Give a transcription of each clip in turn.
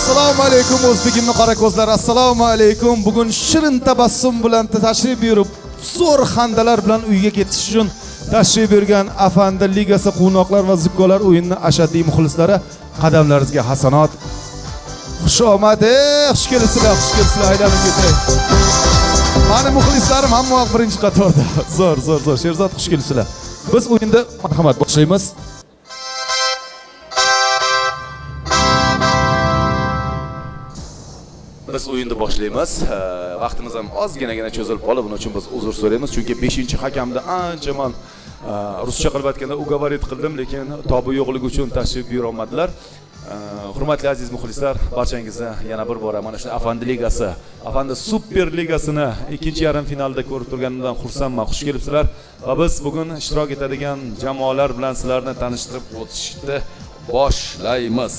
Assalomu alaykum o'zbegimni qora ko'zlar. Assalomu alaykum. Bugun shirin tabassum bilan tashrif buyurib, zo'r xandalar bilan uyga ketish uchun tashrif buyurgan Afandi Ligasi quvnoqlar va zukkolar o'yinini ashaddiy muxlislari, qadamlaringizga hasanot. Xushomad, xush kelibsizlar, xush kelibsizlar, aylanib ketay. Mani muxlislarim hamma vaqt birinchi qatorda. Zo'r, zo'r, zo'r. Sherzod, xush kelibsizlar. Biz o'yinda marhamat boshlaymiz. Biz o'yinni boshlaymiz. Vaqtimiz ham ozginagina cho'zilib qoldi. Buning uchun biz uzr so'raymiz, chunki 5-hakamni ancha man ruscha qilib aytganda ugovorit qildim, lekin tobi yo'qligi uchun tashrif buyura olmadilar. Hurmatli aziz muxlislar, barchangizni yana bir bora mana shu Afandi Ligasi, Afandi Super Ligasini ikkinchi yarim finalda ko'rib turganimdan xursandman. Xush kelibsizlar va biz bugun ishtirok etadigan jamoalar bilan sizlarni tanishtirib o'tishni boshlaymiz.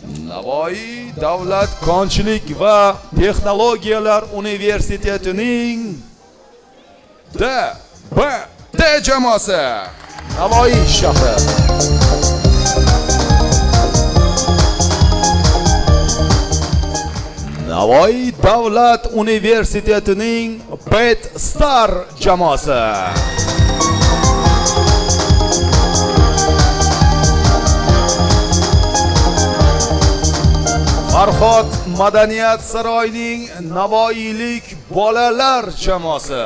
Navoiy davlat konchilik va texnologiyalar universitetining DBT jamoasi, Navoiy shahri. Navoiy davlat universitetining Pet Star jamoasi. Farhod madaniyat saroyining Navoiylik bolalar jamoasi.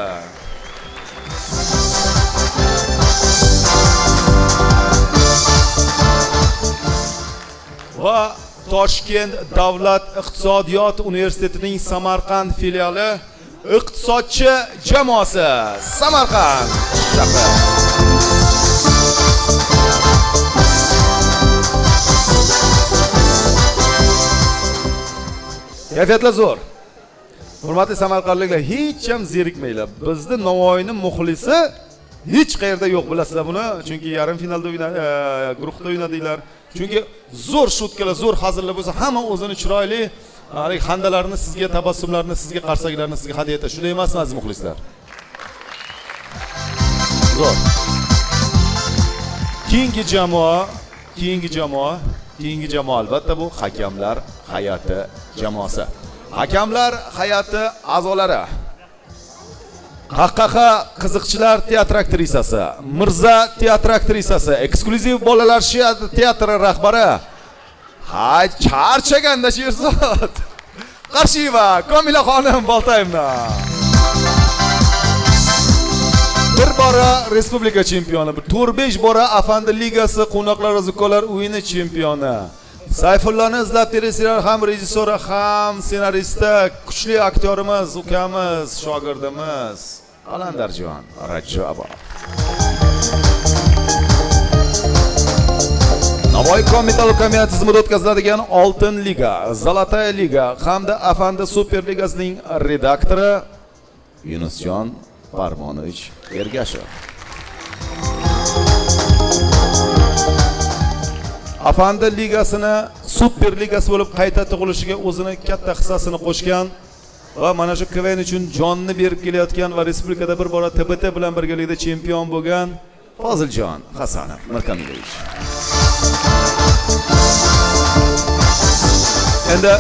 Va Toshkent davlat iqtisodiyot universitetining Samarqand filiali iqtisodchi jamoasi, Samarqand shahri. Kayfiyatlar zo'r. Hurmatli samarqandliklar, hech ham zerikmanglar. Bizni Navoiyning muxlisi hech qayerda yo'q, bilasizlar buni. Chunki yarim finalda guruhda o'ynadinglar. Chunki zo'r shutkalar, zo'r hazillar bo'lsa, hamma o'zini chiroyli xandalarini sizga, tabassumlarini sizga, qarsaklarini sizga hadya etadi. Shunday emasmi aziz muxlislar? Zo'r. Keyingi jamoa albatta bu hakamlar hay'ati jamoasi. Hakamlar hay'ati a'zolari: Qahqaha qiziqchilar teatr aktrisasi, Mirza teatr aktrisasi, eksklyuziv bolalar teatri rahbari. Ha, charchaganda Sherzod. Qarshiyeva Komila xonim Boltayevna. Bir bora respublika chempioni, 4-5 bora Afandi Ligasi quvnoqlar va zukkolar o'yini chempioni. Sayfullani izlab teresizlar ham rejissori, ham ssenaristi, kuchli aktyorimiz, ukamiz, shogirdimiz Qalandarjon Rajabov. Navoiy Metall kombinati tizimida o'tkaziladigan Oltin Liga, Zalotaya Liga hamda Afandi Super Ligasining redaktori Yunusjon Parmonovich Ergashev. Afandi Ligasini Super Ligasi bo'lib qayta tug'ilishiga o'zini katta hissasini qo'shgan va mana shu KVN uchun jonni berib kelayotgan va respublikada bir bora TBT bilan birgalikda chempion bo'lgan Foziljon Hasanov Mirkamilovich. Endi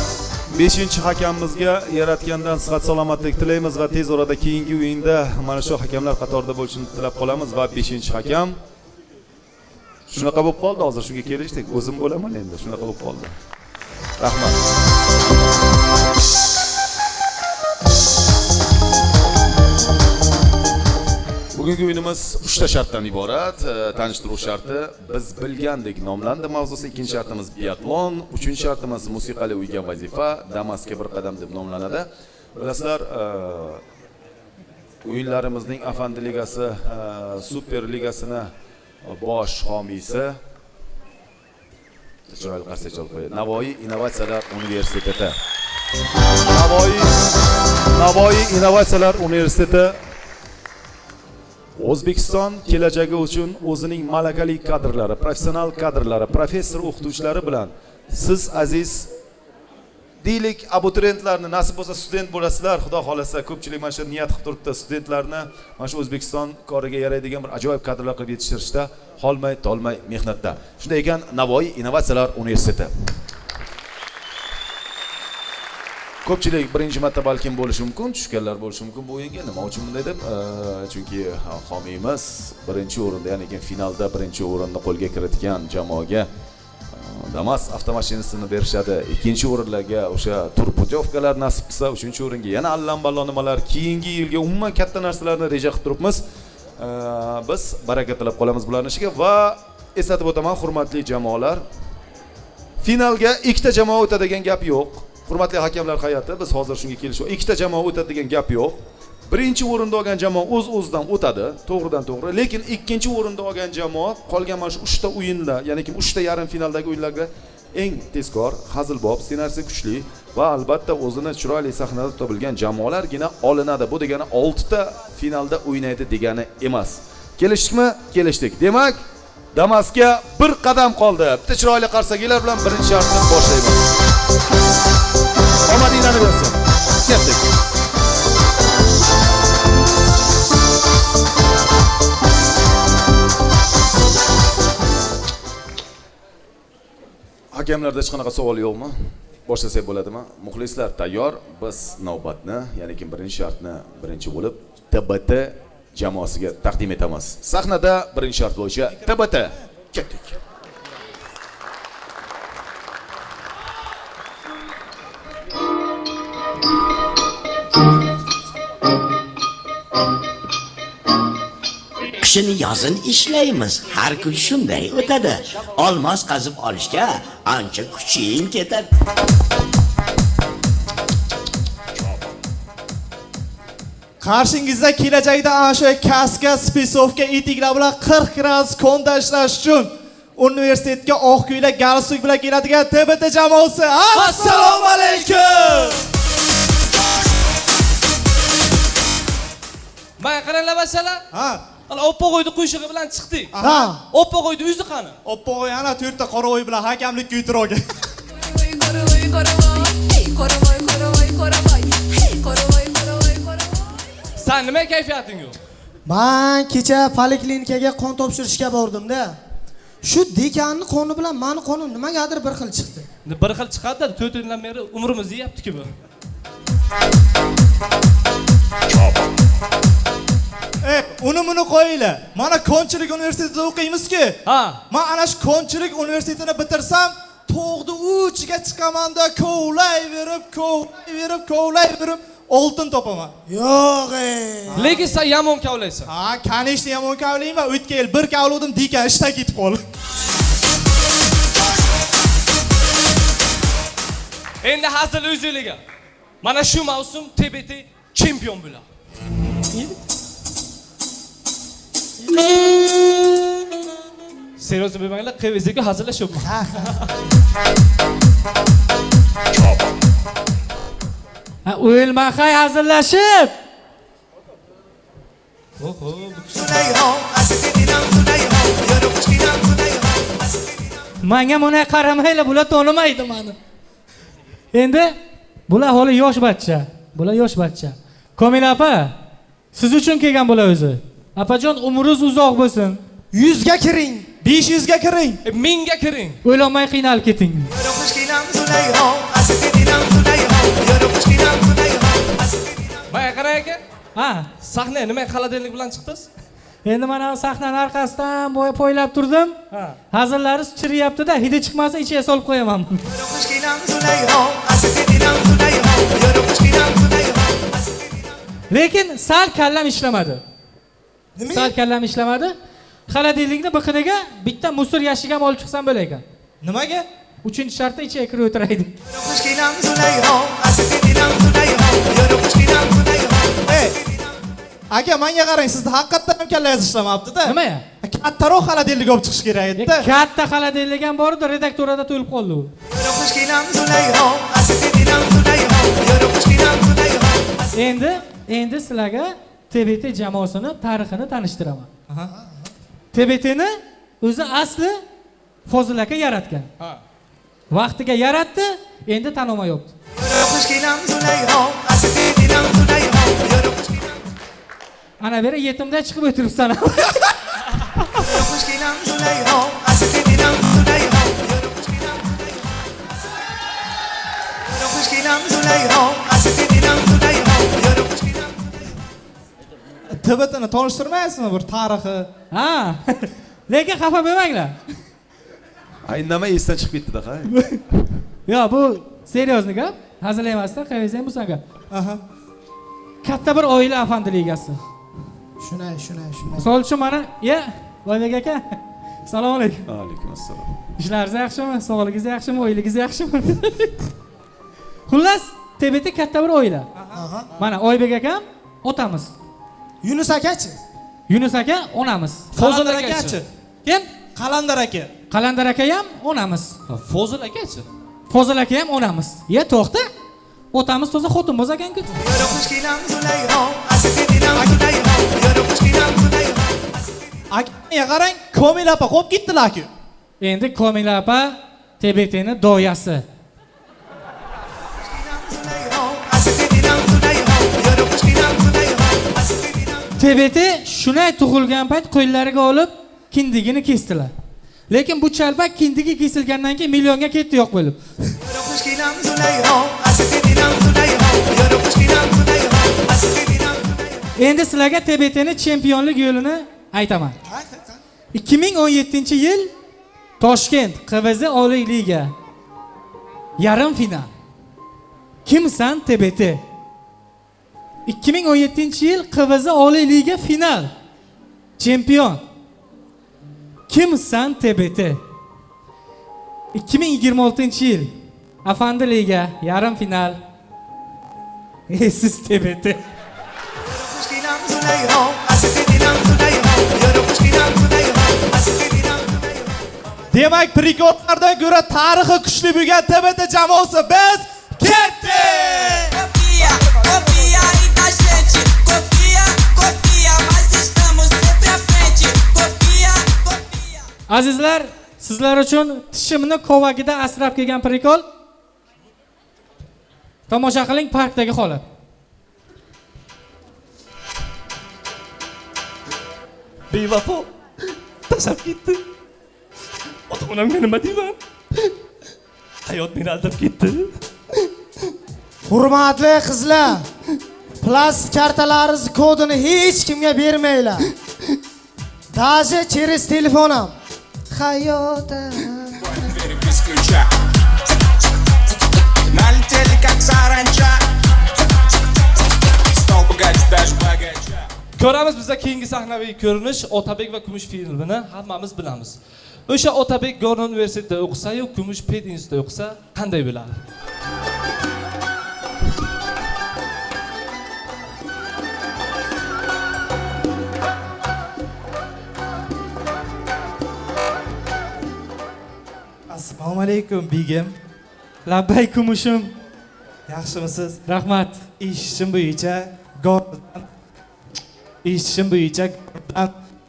5-hakamimizga yaratgandan sihat salomatlik tilaymiz va tez orada keyingi o'yinda mana shu hakamlar qatorida bo'lishini tilab qolamiz va 5-hakam shunaqa bo'lib qoldi, hozir shunga kelishdik. O'zim bo'laman endi, shunaqa bo'lib qoldi. Rahmat. Bugungi o'yinimiz 3 ta shartdan iborat. Tanishtiruv sharti biz bilgandek nomlandi mavzusi, ikkinchi shartimiz biatlon, uchinchi shartimiz musiqali uyga vazifa, Damasga bir qadam deb nomlanadi. Bilasizlar, o'yinlarimizning Afandi Ligasi, Super Ligasini bosh homiysi chiroyli qarsak chalib qo'yadi. Navoiy innovatsiyalar universiteti. Navoiy innovatsiyalar universiteti O'zbekiston kelajagi uchun o'zining malakali kadrlari, professional kadrlari, professor o'qituvchilari bilan siz aziz deylik abituriyentlarni, nasib bo'lsa student bo'lasizlar, xudo xolasa ko'pchilik mana shu niyat qilib turibdi, studentlarni mana shu O'zbekiston koriga yaraydigan bir ajoyib kadrlar qilib yetishtirishda holmay tolmay mehnatda. Shunday ekan, Navoiy innovatsiyalar universiteti. Ko'pchilik birinchi marta balkim bo'lishi mumkin, tushganlar bo'lishi mumkin bu o'yinga. Nima uchun bunday deb? Chunki homiymiz birinchi o'rinda, ya'ni finalda birinchi o'rinni qo'lga kiritgan jamoaga Damas avtomashinasini berishadi. Ikkinchi o'rinlarga o'sha tur putyovkalar nasib qilsa, uchinchi o'ringa yana allam-ballo nimalar, keyingi yilga umuman katta narsalarni reja qilib turibmiz. Biz baraka tilab qolamiz bularning ishiga va eslatib o'taman, hurmatli jamoalar, finalga ikkita jamoa o'tadigan gap yo'q. Hurmatli hakamlar hay'ati, biz hozir shunga kelishib, ikkita jamoa o'tadi degan gap yo'q. Birinchi o'rinda olgan jamoa o'z-o'zidan o'tadi, to'g'ridan to'g'ri, lekin ikkinchi o'rinda olgan jamoa qolgan mana shu 3 ta o'yinda, ya'ni kim 3 ta yarim finaldagi o'yinlarga eng tezkor, hazilbob, ssenariysi kuchli va albatta o'zini chiroyli sahnada tuta bilgan jamoalargina olinadi. Bu degani 6 ta finalda o'ynaydi degani emas. Kelishdikmi? Kelishdik. Demak, Damasga bir qadam qoldi. Bitta chiroyli qarsaklar bilan birinchi shartni boshlaymiz. Omadinglarni bersin. Ketdik. Hakamlarda hech qanaqa savol yo'qmi? Boshlasak bo'ladimi? Muxlislar tayyor. Biz navbatni, ya'ni kim birinchi shartni birinchi bo'lib TBT jamoasiga taqdim etamiz. Sahnada birinchi shart bo'yicha TBT. Ketdik. Qishini yozin ishlaymiz. Har kun shunday o'tadi. Olmos qazib olishga ancha kuching ketadi. Qarshingizda kelajakda ana shu kaska, spesovka, etiklar bilan 40 gradus konda ishlash uchun universitetga oq ko'ylak, galstuk bilan keladigan TBT jamoasi. Assalomu alaykum. Mana qaranglar masalan. Ha. Ana oppoq uyni qo'shig'i bilan chiqdik. Ha. Oppoq uyni yuzi qani? Oppoq uy ana 4 ta qora uy bilan hakamlikka o'tirgan. Sen nima kayfiyating yo'q? Men kecha poliklinikaga qon topshirishga bordim-da. Shu dekanning qoni bilan meni qonim nimagadir bir xil chiqdi. Bir xil chiqadi-da, 4 yildan beri umrimizni yeyapti-ku bu. Uni buni qo'yinglar. Mana Konchilik universitetida o'qiymiz-ku. Ha. Men ana shu Konchilik universitetini bitirsam, tog'ni uchiga chiqaman-da, kovlayverib, kovlayverib, kovlayverib oltin topaman. Yo'q ey. Lekin sen yomon kavlaysan. Ha, kanishni yomon kavlayman. O'tgan yil bir kavladim, dekan ishdan ketib qoldi. Endi hazil o'zligiga. Mana shu mavsum TBT chempion bo'ladi. Serioz bo'lmanglar, QVZga hazillashyapman. Ha, o'lmahay hazillashib. Oho, manga bunday qaramanglar, bular tonimaydi meni. Endi bular hali yosh bachcha. Bular yosh bachcha. Komila opa, siz uchun kelgan bular o'zi. Apajon, umringiz uzoq bo'lsin. 100 ga kiring, 500 ga kiring, 1000 ga kiring. O'ylolmay qiynalib keting. Mana qarang aka. Ha, sahna nima xaladenlik bilan chiqdingiz? Endi mana sahnaning orqasidan poylab turdim. Ha. Hazillari chiriyapti-da, hidi chiqmasa ichiga solib qo'yaman. Lekin sal kallam ishlamadi. Nima? Sal kallam ishlamadi. Xaladenlikni biqiniga bitta musor yashiga ham olib chiqsam bo'lar ekan. Nimaga? Uchinchi shartda ichiga kirib o'tiraydi. Ey, aka, menga qarang, sizni haqiqatdan ham kallangiz ishlamabdi-da. Nimaga? Kattaroq xaladenlik olib chiqish kerak edi-da. Katta xaladenlik ham bor edi, redaktorada to'lib qoldi u. Endi sizlarga TBT jamoasini tarixini tanishtiraman. TBTni o'zi asli Fozil aka yaratgan. Ha. Vaqtiga yaratdi, endi tan olmayapti. Ana beri yetimda chiqib o'tiribsan. TBTni tanishtirmaysizmi bir tarixi? Ha. Lekin xafa bo'lmanglar. Indamay esdan chiqib ketdi-da, ha. Yo, bu seriozli gap. Hazil emas-da, qayerdan bu sanga? Aha. Katta bir oila afandi ligasi. Shunay, shunay, shunay. Misol uchun mana, ya, Boybek aka. Assalomu alaykum. Alaykum assalom. Ishlaringiz yaxshimi? Sog'ligingiz yaxshimi? Oilangiz yaxshimi? Xullas, TBT katta bir oila. Aha. Mana Oybek akam otamiz. Yunus akachi? Yunus aka onamiz. Fozil akachi? Kim? Qalandar aka. Qalandar aka ham onamiz. Fozil akachi? Fozil aka ham onamiz. Ya to'xta. Otamiz toza xotin bo'lsa ekan-ku. Aka, qarang, Komil opa qolib ketdilar-ku. Endi Komil opa TBTni doyasi. TBT shunay tug'ilgan payt qo'llariga olib kindigini kesdilar. Lekin bu chalpak kindigi kesilgandan keyin millionga ketdi yo'q bo'lib. Endi sizlarga TBTni chempionlik yo'lini aytaman. 2017-yil Toshkent QVZ Oliy Liga yarim final. Kimsan TBT? 2017-yil QVZ Oliy Liga final. Chempion. Kimsan TBT? 2026-yil Afandi Liga yarim final. Siz TBT. Demak, prikodlardan ko'ra tarixi kuchli bo'lgan TBT jamoasi biz ketdik! Copia, copia da gente, copia, copia, mas estamos sempre à frente. Copia, copia. Azizlar, sizlar uchun tishimni kovagida asrab kelgan prikol. Tomosha qiling parkdagi holat. Bevafo tashlab ketdi. Ota-onamga nima deyman? Hayot meni aldab ketdi. Hurmatli qizlar, plastik kartalaringiz kodini hech kimga bermanglar. Даже через telefon ham. Hayot. Без ключа. Налетели как саранча. Стал богаче, даже богаче. Ko'ramiz bizda keyingi sahnaviy ko'rinish Otabek va Kumush filmini hammamiz bilamiz. O'sha Otabek Gorno universitetida o'qisa-yu, Kumush Ped institutida o'qisa qanday bo'ladi? Assalomu alaykum begim. Labbay Kumushim. Yaxshimisiz? Rahmat. Eshitishim bo'yicha Gornodan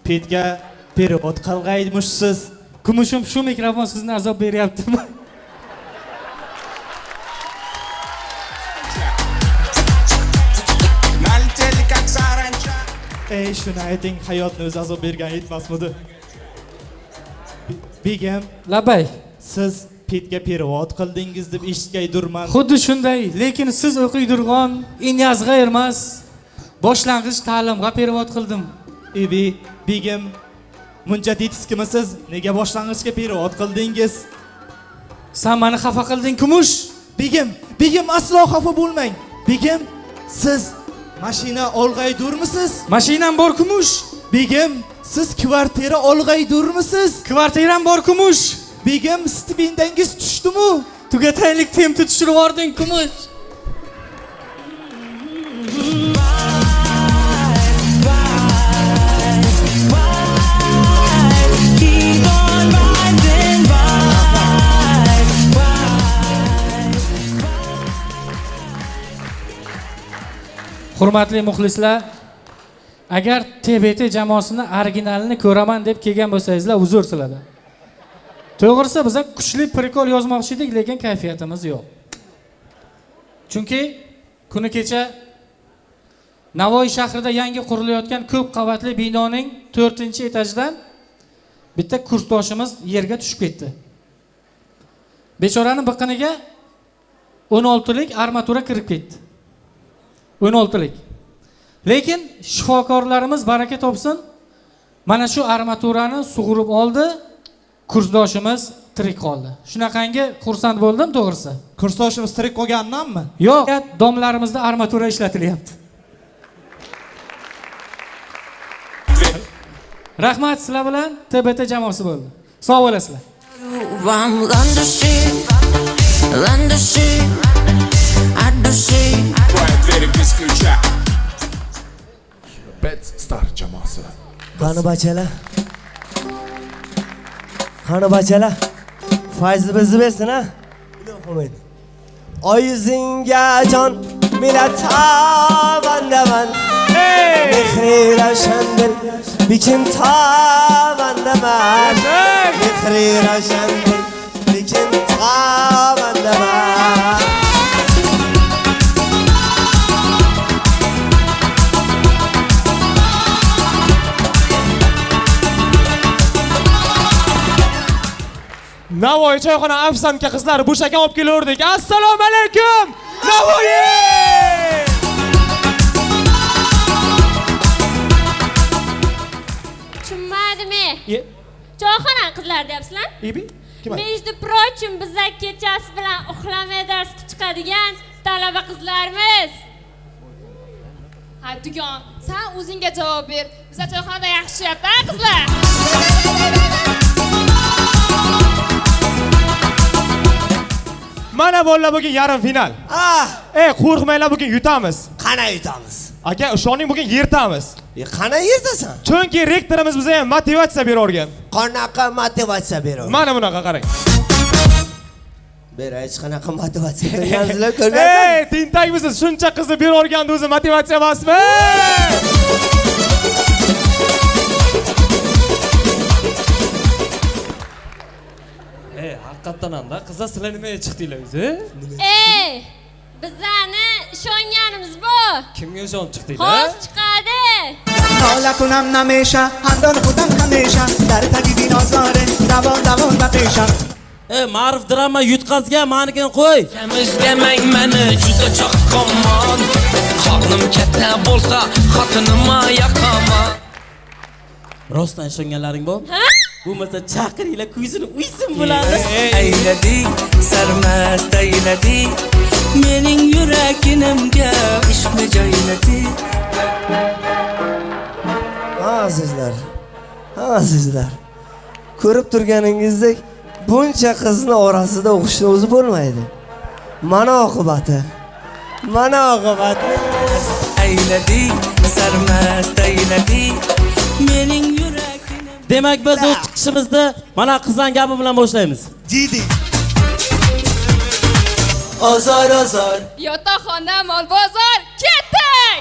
Pedga perevod qilg'aymishsiz. Kumushim, shu mikrofon sizni azob beryaptimi? Ey, shuni ayting, hayotni o'zi azob bergan yetmasmidi? Begim. Labbay. Siz Pedga perevod qildingiz deb eshitgaydurman. Xuddi shunday, lekin siz o'qiydirgan Inyazg'a emas, boshlang'ich ta'limga perevod qildim. Ebi, begim, muncha detiskimisiz? Nega boshlang'ichga perevod qildingiz? Sen meni xafa qilding, Kumush. Begim, begim, aslo xafa bo'lmang. Begim, siz mashina olg'aydurmisiz? Mashinam bor, Kumush. Begim, siz kvartira olg'aydurmisiz? Kvartiram bor, Kumush. Begim, stipendiyangiz tushdimi? Tugataylik tempni tushirib yubording, Kumush. Hurmatli muxlislar, agar TBT jamoasini originalini ko'raman deb kelgan bo'lsangizlar, uzr sizlardan. To'g'risi biz kuchli prikol yozmoqchi edik, lekin kayfiyatimiz yo'q. Chunki kuni kecha Navoiy shahrida yangi qurilayotgan ko'p qavatli binoning 4-etajidan bitta kursdoshimiz yerga tushib ketdi. Bechoraning biqiniga 16lik armatura kirib ketdi. 16lik. Lekin shifokorlarimiz baraka topsin, mana shu armaturani sug'urib oldi, kursdoshimiz tirik qoldi. Shunaqangi xursand bo'ldim to'g'risi. Kursdoshimiz tirik qolganidanmi? Yo'q, domlarimizda armatura ishlatilyapti. Rahmat, sizlar bilan TBT jamoasi bo'ldi. Sog' bo'lasizlar. Bet Star jamoasi. Qani bachalar? Qani bachalar? Fayzni bizni bersin ha? Iloh qo'ymaydi. Oy yuzingga jon milatavandaman. Mehri ravshandil bikin tavandaman. Mehri ravshandil bikin tavandaman. Navoiy choyxona afsonka qizlar bo'shakam olib kelaverdik. Assalomu alaykum Navoiy! Tushunmadimi? Choyxona qizlar deyapsizlar? Между прочим, biza kechasi bilan uxlamay dars chiqadigan talaba qizlarmiz. Ha, dugon, sen o'zingga javob ber. Biza choyxonada yaxshi tushyapti, ha qizlar? Mana bolalar bugun yarim final. Qo'rqmanglar, bugun yutamiz. Qana yutamiz? Aka, ishoning, bugun yirtamiz. Qana yirtasan? Chunki rektorimiz bizga ham motivatsiya berorgan. Qanaqa motivatsiya berorgan? Mana bunaqa qarang. Ber, hech qanaqa motivatsiya bergansizlar, ko'rgansan. Ey, tentakmisiz? Shuncha qizni berorganda o'zi motivatsiya emasmi? Haqiqatdan hamda qizlar sizlar nimaga chiqdinglar o'zi? Ey, bizani ishonganimiz bu. Kimga ishonib chiqdinglar? Hozir chiqadi. Nola kunam namesha, handon xudam hamesha, dar tagi binozore, davon davon va pesha. Ey, Ma'ruf drama yutqazgan, manikini qo'y. Semiz demang meni juda chaqqonman. Qornim katta bo'lsa, xotinimma yoqaman. Rostdan ishonganlaring bu? Ha? Bo'lmasa chaqiringlar, kuysin, uysin bo'ladi. Aylading, sarmast aylading, mening yuraginimga ishqni joylading. Ha azizlar, ha azizlar. Ko'rib turganingizdek, buncha qizni orasida o'qishni o'zi bo'lmaydi. Mana oqibati. Mana oqibati. Aylading, sarmast aylading, mening Demak, biz o'z chiqishimizni mana qizlar gapi bilan boshlaymiz. Jidi. Ozor ozor. Yotoqxona, mol bozor, ketdik!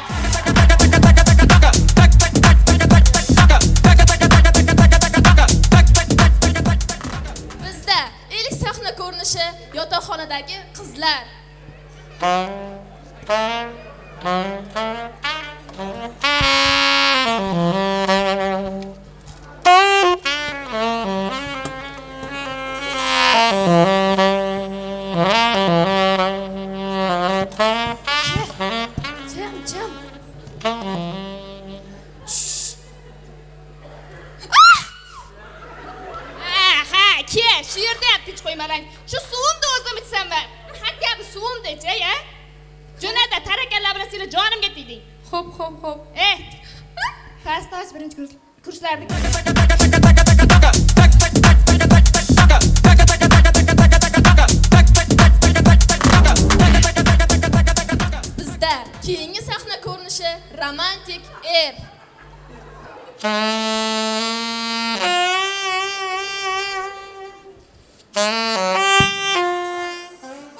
Bizda ilk sahna ko'rinishi yotoqxonadagi qizlar. Jim, jim. Ha, ke, shu yerda ham tinch qo'ymalang. Shu suvimni o'zim ichsamman. Hatto bu suvimni ichay, a? Jo'nata, tarakallar bilan seni jonimga tegding. Xo'p, xo'p, xo'p. Pastoj birinchi kurslarda. Bizda keyingi sahna ko'rinishi romantik er.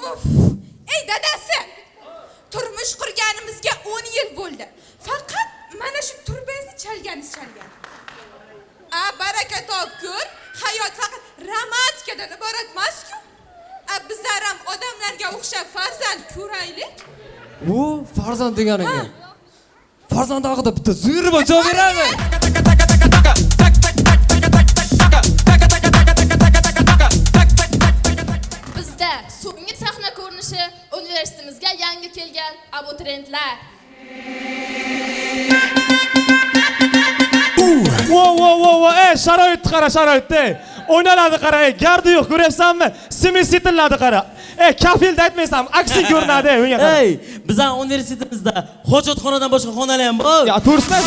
Uf! Ey dadasi! Turmush qurganimizga 10 yil bo'ldi. Faqat mana shu turbangizni chalganingiz chalgan. A baraka topkur, hayot faqat romantikadan iborat emas-ku. A bizlar ham odamlarga o'xshab farzand ko'raylik. U farzand deganinga. Farzand haqida bitta zo'rib javob berami? Bizda so'nggi sahna ko'rinishi universitetimizga yangi kelgan abituriyentlar. Wo wo wo wo, ey, sharoitni qara, sharoitni. O'ynaladi qara, ey, gardi yo'q, ko'ryapsanmi? Simi setiladi qara. Ey, kafilda aytmaysan, aksi ko'rinadi, ey, unga qara. Ey, bizning universitetimizda hojatxonadan boshqa xonalar ham bor. Ya, to'g'risini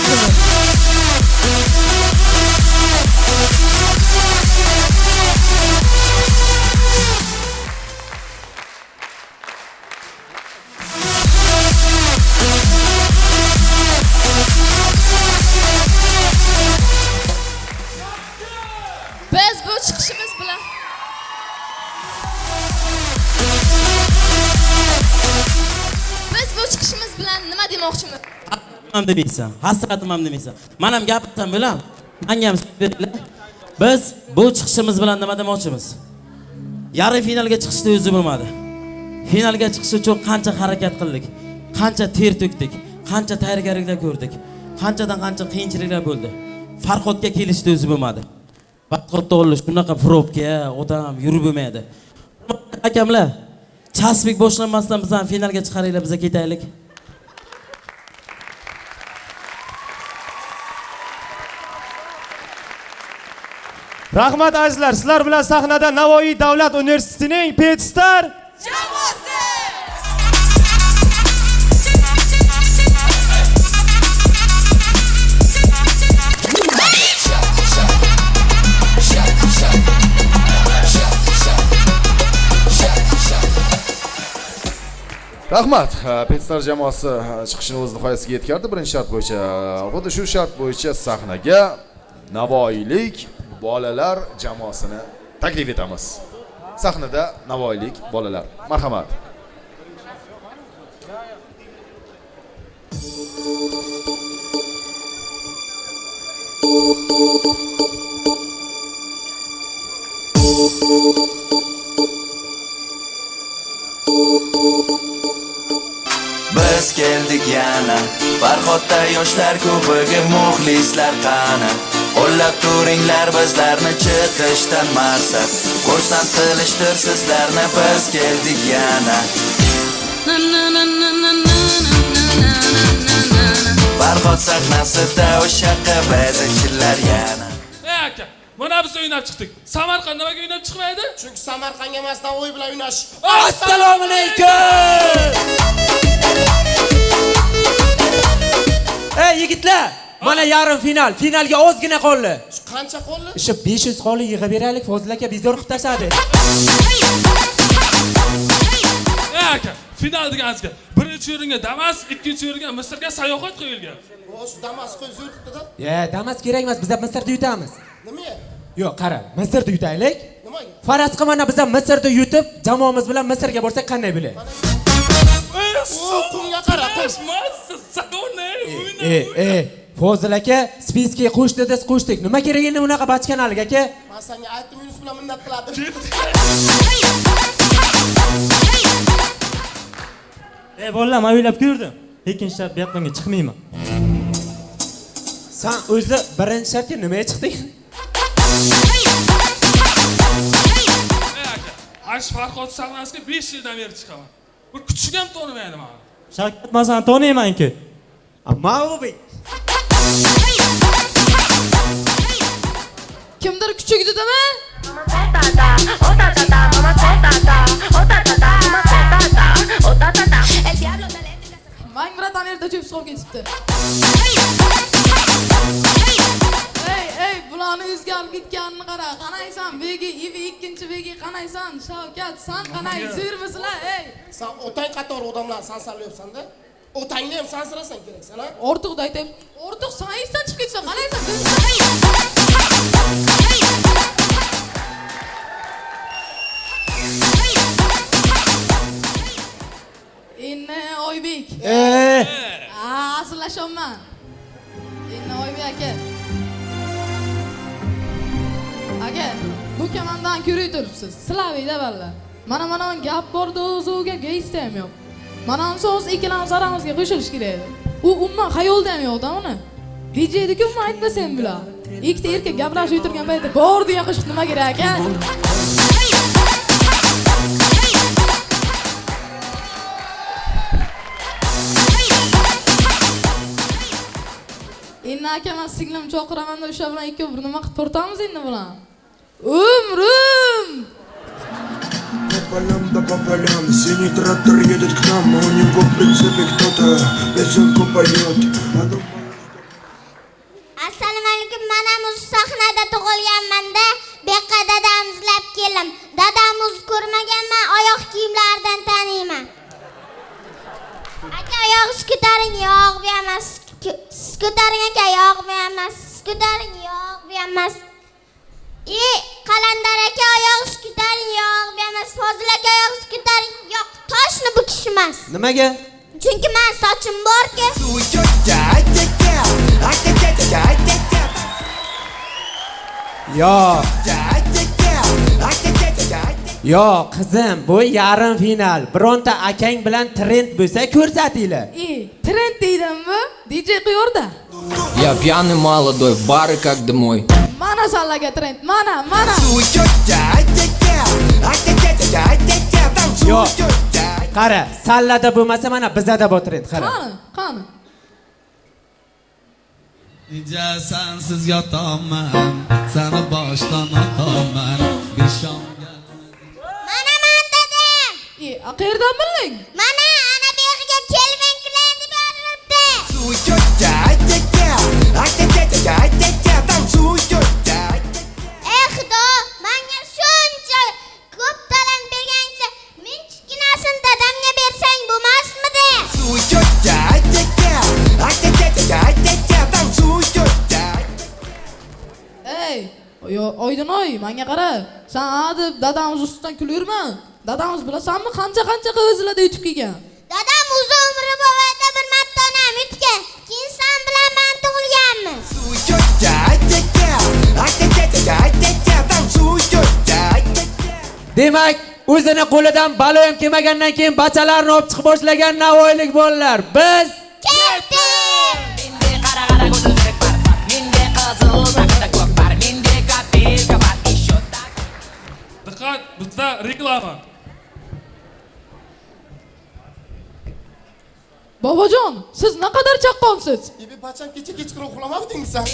Biz bu chiqishimiz bilan nima demoqchimiz? Ham demaysan, hasratim ham demaysan. Men ham gapirsam bilan, menga ham beringlar. Biz bu chiqishimiz bilan nima demoqchimiz? Yarim finalga chiqishda o'zi bo'lmadi. Finalga chiqish uchun qancha harakat qildik, qancha ter to'kdik, qancha tayyorgarliklar ko'rdik, qanchadan qancha qiyinchiliklar bo'ldi. Farhodga kelishda o'zi bo'lmadi. Farhodda olish bunaqa probka, odam yurib bo'lmaydi. Hakamlar, chasbik boshlanmasdan biz ham finalga chiqaringlar, biz ketaylik. Rahmat azizlar, sizlar bilan sahnada Navoiy davlat universitetining Petstar jamoasi. Rahmat. Petstar jamoasi chiqishini o'z nihoyasiga yetkazdi. Birinchi shart bo'yicha, xuddi shu shart bo'yicha sahnaga Navoiylik bolalar jamoasini taklif etamiz. Sahnada Navoiylik bolalar. Marhamat. Biz keldik yana, Farhodda yoshlar ko'pigi, muxlislar qani? Qo'llab turinglar bizlarni chiqishdan maqsad. Xursand qilishdir sizlarni, biz keldik yana. Farhod sahnasida o'sha qizichlar yana. Ey aka, mana biz o'ynab chiqdik. Samarqand nimaga o'ynab chiqmaydi? Chunki Samarqandga emas, Navoiy bilan o'ynash. Assalomu alaykum. Ey yigitlar, mana yarim final. Finalga ozgina qoldi. Qancha qoldi? O'sha 500 qoldi, yig'ib beraylik, Fozil aka bezor qilib tashladi. Ey aka, final deganingizga birinchi o'ringa Damas, ikkinchi o'ringa Misrga sayohat qo'yilgan. Shu Damas qo'yib zo'r qildi-da. Ya, Damas kerak emas, biz Misrda yutamiz. Nimaga? Yo'q, qara, Misrda yutaylik. Nimaga? Faraz qil, mana biz ham Misrda yutib, jamoamiz bilan Misrga borsak qanday bo'ladi? Qumga qara, qum. Fozil aka, spiskaga qo'sh dedingiz, qo'shdik. Nima kerak endi unaqa bachkanalik aka? Men senga aytdim, Yunus bilan minnat qiladi. Ey bolalar, men o'ylab ko'rdim. Ikkinchi shart bu yoqqa chiqmayman. Sen o'zi birinchi shartga nimaga chiqding? Ey aka, ash Farhod sahnasiga 5 yildan beri chiqaman. Bir kuchuk ham tonimaydi meni. Shavkat, men seni taniyman-ku. Mavbek. Kimdir kuchuk dedimi? Mang bratan erta cho'p chiqib ketibdi. Ey, ey, bularni o'zgarib ketganini qara. Qanaysan, Begi, Ivi ikkinchi Begi, qanaysan, Shavkat, san qanay, zo'rmisizlar, ey. San otang qatori odamlarni sansarlayapsan-da. Otangni ham sansirasan kerak, san, ha? Ortiqda aytayim. Ortiq san esdan chiqib ketsan, qanaysan? Endi Oybek. Asıllaşamman. Endi Oybek aka. Aka, bu kamandan ko'rib turibsiz. Silaviyda valla. Mana gap bordi o'ziga geysta ham yo'q. Mana so'z ikkalamiz aramizga qo'shilish kerak edi. U umuman xayolda ham yo'q-da uni. DJ-ku umuman aytmasam bular. Ikkita erkak gaplashib o'tirgan paytda bor degan qo'shiq nima kerak aka? akam ham singlim chaqiramanda o'sha bilan ikkov bir nima qilib tortamiz endi bilan. Umrim! По полям да по полям, синий трактор едет к нам, а у него в прицепе кто-то песенку поет. Assalomu alaykum, men ham o'zi sahnada tug'ilganman-da. Bu yoqqa dadam izlab keldim. Dadam o'zi ko'rmaganman, oyoq kiyimlaridan taniyman. Aka, oyog'ingizni ko'taring, yo'q, bu emas. Siz ko'taring aka, yo'q, bu emas. Siz ko'taring, yo'q, bu emas. Qalandar aka, oyog'ingizni ko'taring, yo'q, bu emas. Fozil aka, oyog'ingizni ko'taring, yo'q, toshni bu kishi emas. Nimaga? Chunki men sochim borki. Yo'q. Yo'q, qizim, bu yarim final. Bironta akang bilan trend bo'lsa ko'rsatinglar. Trend deydimmi? DJ qo'yorda. Я пьяный молодой, в бары как домой. Mana sallaga trend, mana, mana. Yo'q. Qara, sallada bo'lmasa mana bizada bor trend, qara. Qani, qani. Necha sensiz yotaman, seni boshdan otaman, bir shomga. Mana men dedim. Qayerdan bilding? Mana ana bu yerga Kelvin Klein deb yozilibdi. Ey Xudo, menga shuncha ko'p talant bergancha, men kichkinasini dadamga bersang bo'lmasmidi? Ey, Oydunoy, menga qara. Sen a deb dadamiz ustidan kulayverma. Dadamiz bilasanmi qancha-qancha qizlarda yutib kelgan. Dadam o'zi umri bovada bir marta onam yutgan. Keyin sen bilan men tug'ilganmiz. Demak, o'zini qo'lidan balo ham kelmagandan keyin bachalarni olib chiqib boshlagan navoiylik bolalar. Biz ketdik. Diqqat, bizda reklama. Bobojon, siz naqadar chaqqonsiz. Ebe bacham, kecha kechqurun uxlamadingmi sen?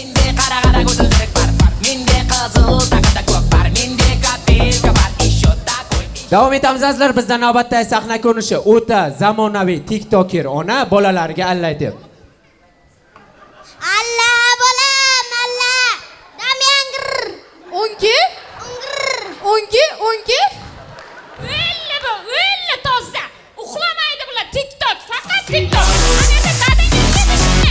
Davom etamiz azizlar, bizda navbatdagi sahna ko'rinishi o'ta zamonaviy TikToker ona bolalarga allaydi. Alla bolam, alla. Damyangir. 12 12 12. O'lli bu, o'lli toza. Uxlamaydi bular, TikTok, faqat TikTok. Ana endi dadangga ketishdi.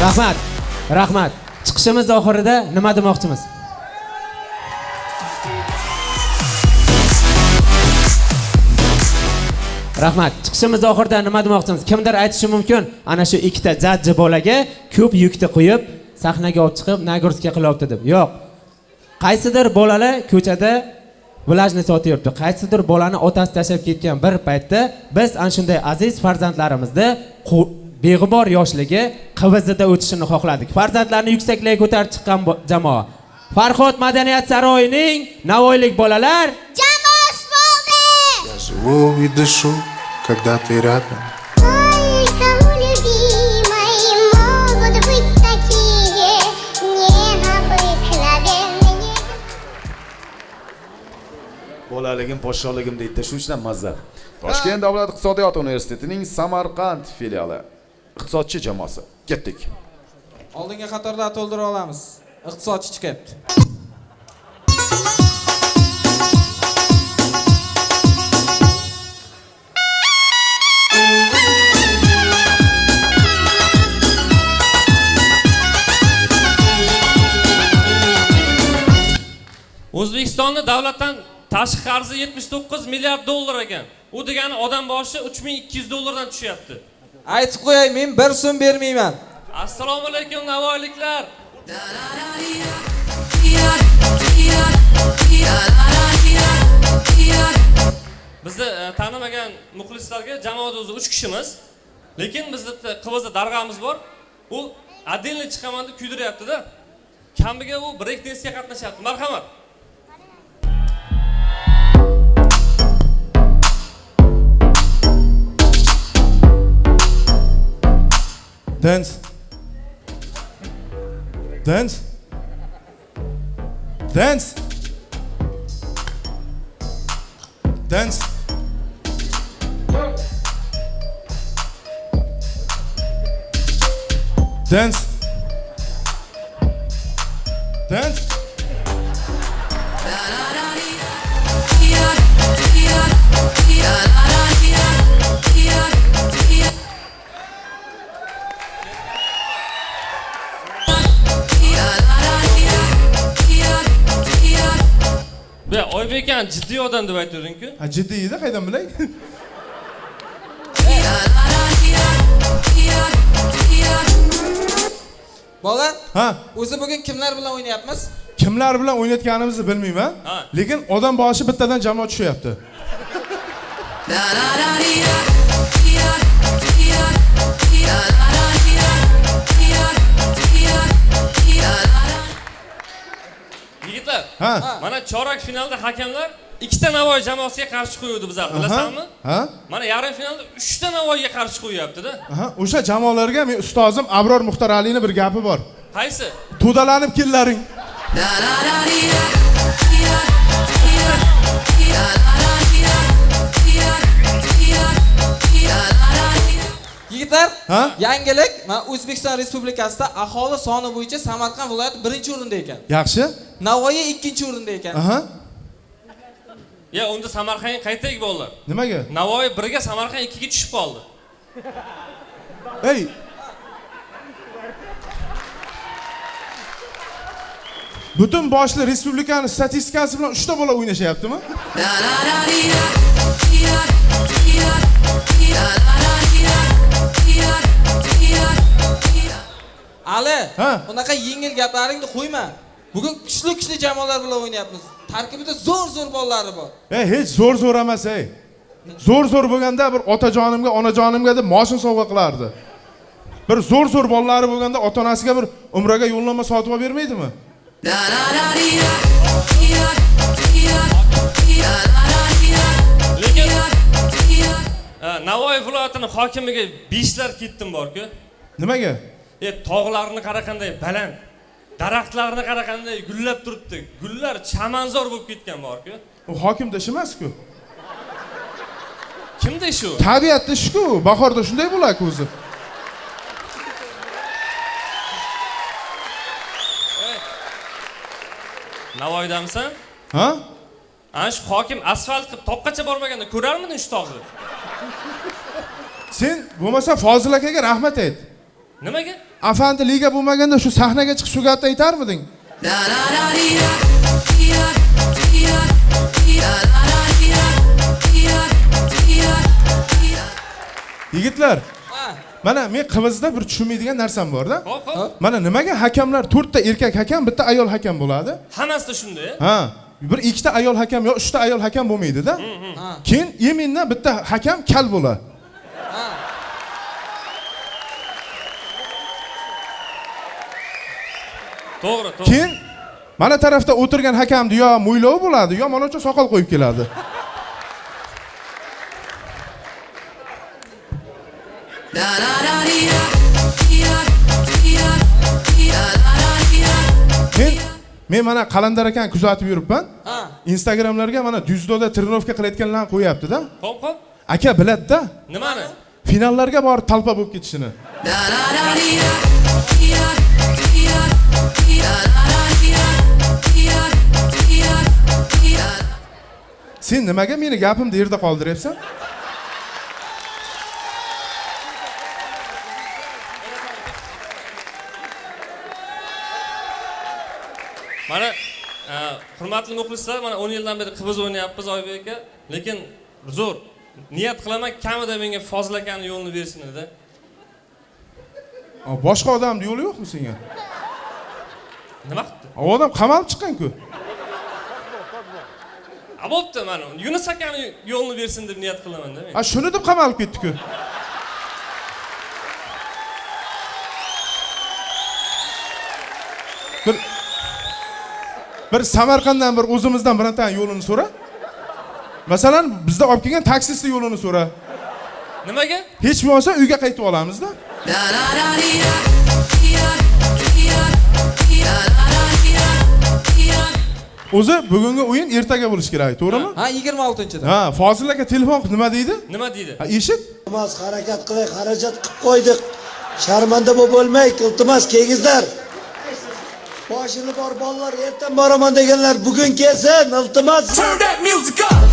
Rahmat, rahmat. Chiqishimiz oxirida nima demoqchimiz? Rahmat. Chiqishimiz oxirida nima demoqchimiz? Kimdir aytishi mumkin, ana shu ikkita jajji bolaga ko'p yukni qo'yib, sahnaga olib chiqib, nagurska qilyapti deb. Yo'q. Qaysidir bolalar ko'chada vlajni sotyapti. Qaysidir bolani otasi tashlab ketgan bir paytda biz ana shunday aziz farzandlarimizni beg'ubor yoshligi qivizida o'tishini xohladik. Farzandlarni yuksaklarga ko'tarib chiqqan jamoa. Farhod madaniyat saroyining navoiylik bolalar jamoasi bo'ldi. Я живу и дышу, когда ты рядом. Только у любимой могут быть такие необыкновенные. Bolaligim, podshohligim deydi, shu uchun ham mazza. Toshkent davlat iqtisodiyot universitetining Samarqand filiali iqtisodchi jamoasi. Ketdik. Oldingi qatorlar to'ldira olamiz. Iqtisodchi chiqyapti. O'zbekistonni davlatdan tashqi qarzi 79 milliard dollar ekan. U degani odam boshi 3200 dollardan tushyapti. Aytib qo'yay, men 1 so'm bermayman. Assalomu alaykum navoiyliklar. Bizni tanimagan muxlislarga jamoada o'zi 3 kishimiz. Lekin bizda qivizda darg'amiz bor. U Отдельно chiqaman deb kuydiryapti-da. Kamiga u break dancega qatnashyapti. Marhamat. Dance. Dance. Dance. Dance. Dance. Dance. Bu Oybek akani jiddiy odam deb aytding-ku. Ha, jiddiy edi, qaydan bilay? Bolalar, ha, o'zi bugun kimlar bilan o'ynayapmiz? Kimlar bilan o'ynayotganimizni bilmayman, lekin odam boshi bittadan jamoa tushyapti. Yigitlar, mana chorak finalda hakamlar ikkita Navoiy jamoasiga qarshi qo'yuvdi bizlar, bilasanmi? Ha? Mana yarim finalda 3 ta Navoiyga qarshi qo'yyapti-da. Aha, o'sha jamoalarga men ustozim Abror Muxtoraliyning bir gapi bor. Qaysi? To'dalanib kellaring. Yigitlar, yangilik, mana O'zbekiston Respublikasida aholi soni bo'yicha Samarqand viloyati 1-o'rinda ekan. Yaxshi. Navoiy 2-o'rinda ekan. Aha. Ya unda Samarqandga qaytaylik bolalar. Nimaga? Navoiy 1ga, Samarqand 2ga tushib qoldi. Ey. Butun boshli respublikaning statistikasi bilan 3 ta bola o'ynashyaptimi? Ali, unaqa yengil gaplaringni qo'yma. Bugun kuchli-kuchli jamoalar bilan o'ynayapmiz. Tarkibida zo'r-zo'r bolalari bor. Ey, hech zo'r-zo'r emas, ey. Zo'r-zo'r bo'lganda bir otajonimga, onajonimga deb moshin sovg'a qilardi. Bir zo'r-zo'r bolalari bo'lganda ota-onasiga bir umraga yo'llanma sotib olib bermaydimi? Lekin Navoiy viloyatining hokimiga 5lar ketdim bor-ku. Nimaga? Tog'larni qara qanday baland, daraxtlarni qara qanday gullab turibdi. Gullar chamanzor bo'lib ketgan bor-ku. U hokimda ish emas-ku. Kimda ish u? Tabiatda ish-ku, bahorda shunday bo'ladi o'zi. Navoiydamisan? Ha? Ana shu hokim asfalt qilib toqqacha bormaganda ko'rarmiding shu tog'ni? Sen bo'lmasa Fozil akaga rahmat ayt. Nimaga? Afandi liga bo'lmaganda shu sahnaga chiqib shu gapni aytarmiding? Yigitlar, mana men qivizda bir tushunmaydigan narsam bor-da. Mana nimaga hakamlar 4 ta erkak hakam, bitta ayol hakam bo'ladi? Hammasi shunday. Ha, bir ikkita ayol hakam yo 3 ta ayol hakam bo'lmaydi-da. Keyin yemindan bitta hakam kal bo'ladi. To'g'ri, to'g'ri. Keyin mana tarafda o'tirgan hakamni yo mo'ylov bo'ladi, yo manacha soqol qo'yib keladi. Men mana Qalandar akani kuzatib yuribman. Instagramlarga mana dzyudoda trenirovka qilayotganlarni qo'yapti-da. Xo'p, xo'p. Aka biladi-da. Nimani? Finallarga borib talpa bo'lib ketishini. Sen nimaga meni gapimni yerda qoldiryapsan? Mana hurmatli muxlislar, mana 10 yildan beri qibiz o'ynayapmiz Oybek aka, lekin zo'r. Niyat qilaman kamida menga Fozil akani yo'lini bersin-da. Boshqa odamning yo'li yo'qmi senga? Nima qildi? Odam qamalib chiqqan-ku. A bo'pti, mana Yunus akani yo'lini bersin deb niyat qilaman-da men. A shuni deb qamalib ketdi-ku. Bir Samarqanddan bir o'zimizdan birontani yo'lini so'ra. Masalan, bizda olib kelgan taksistni yo'lini so'ra. Nimaga? Hech bo'lmasa uyga qaytib olamizda. O'zi bugungi o'yin ertaga bo'lishi kerak, to'g'rimi? Ha, 26-da. Ha, Fozil aka telefon qilib nima deydi? Nima deydi? Ha, eshit. Iltimos, harakat qiling, xarajat qilib qo'ydik. Sharmanda bo'lib bo'lmaylik, iltimos kelingizlar. Boshini bor bolalar ertan boraman deganlar bugun kelsin, iltimos. Turn that music up.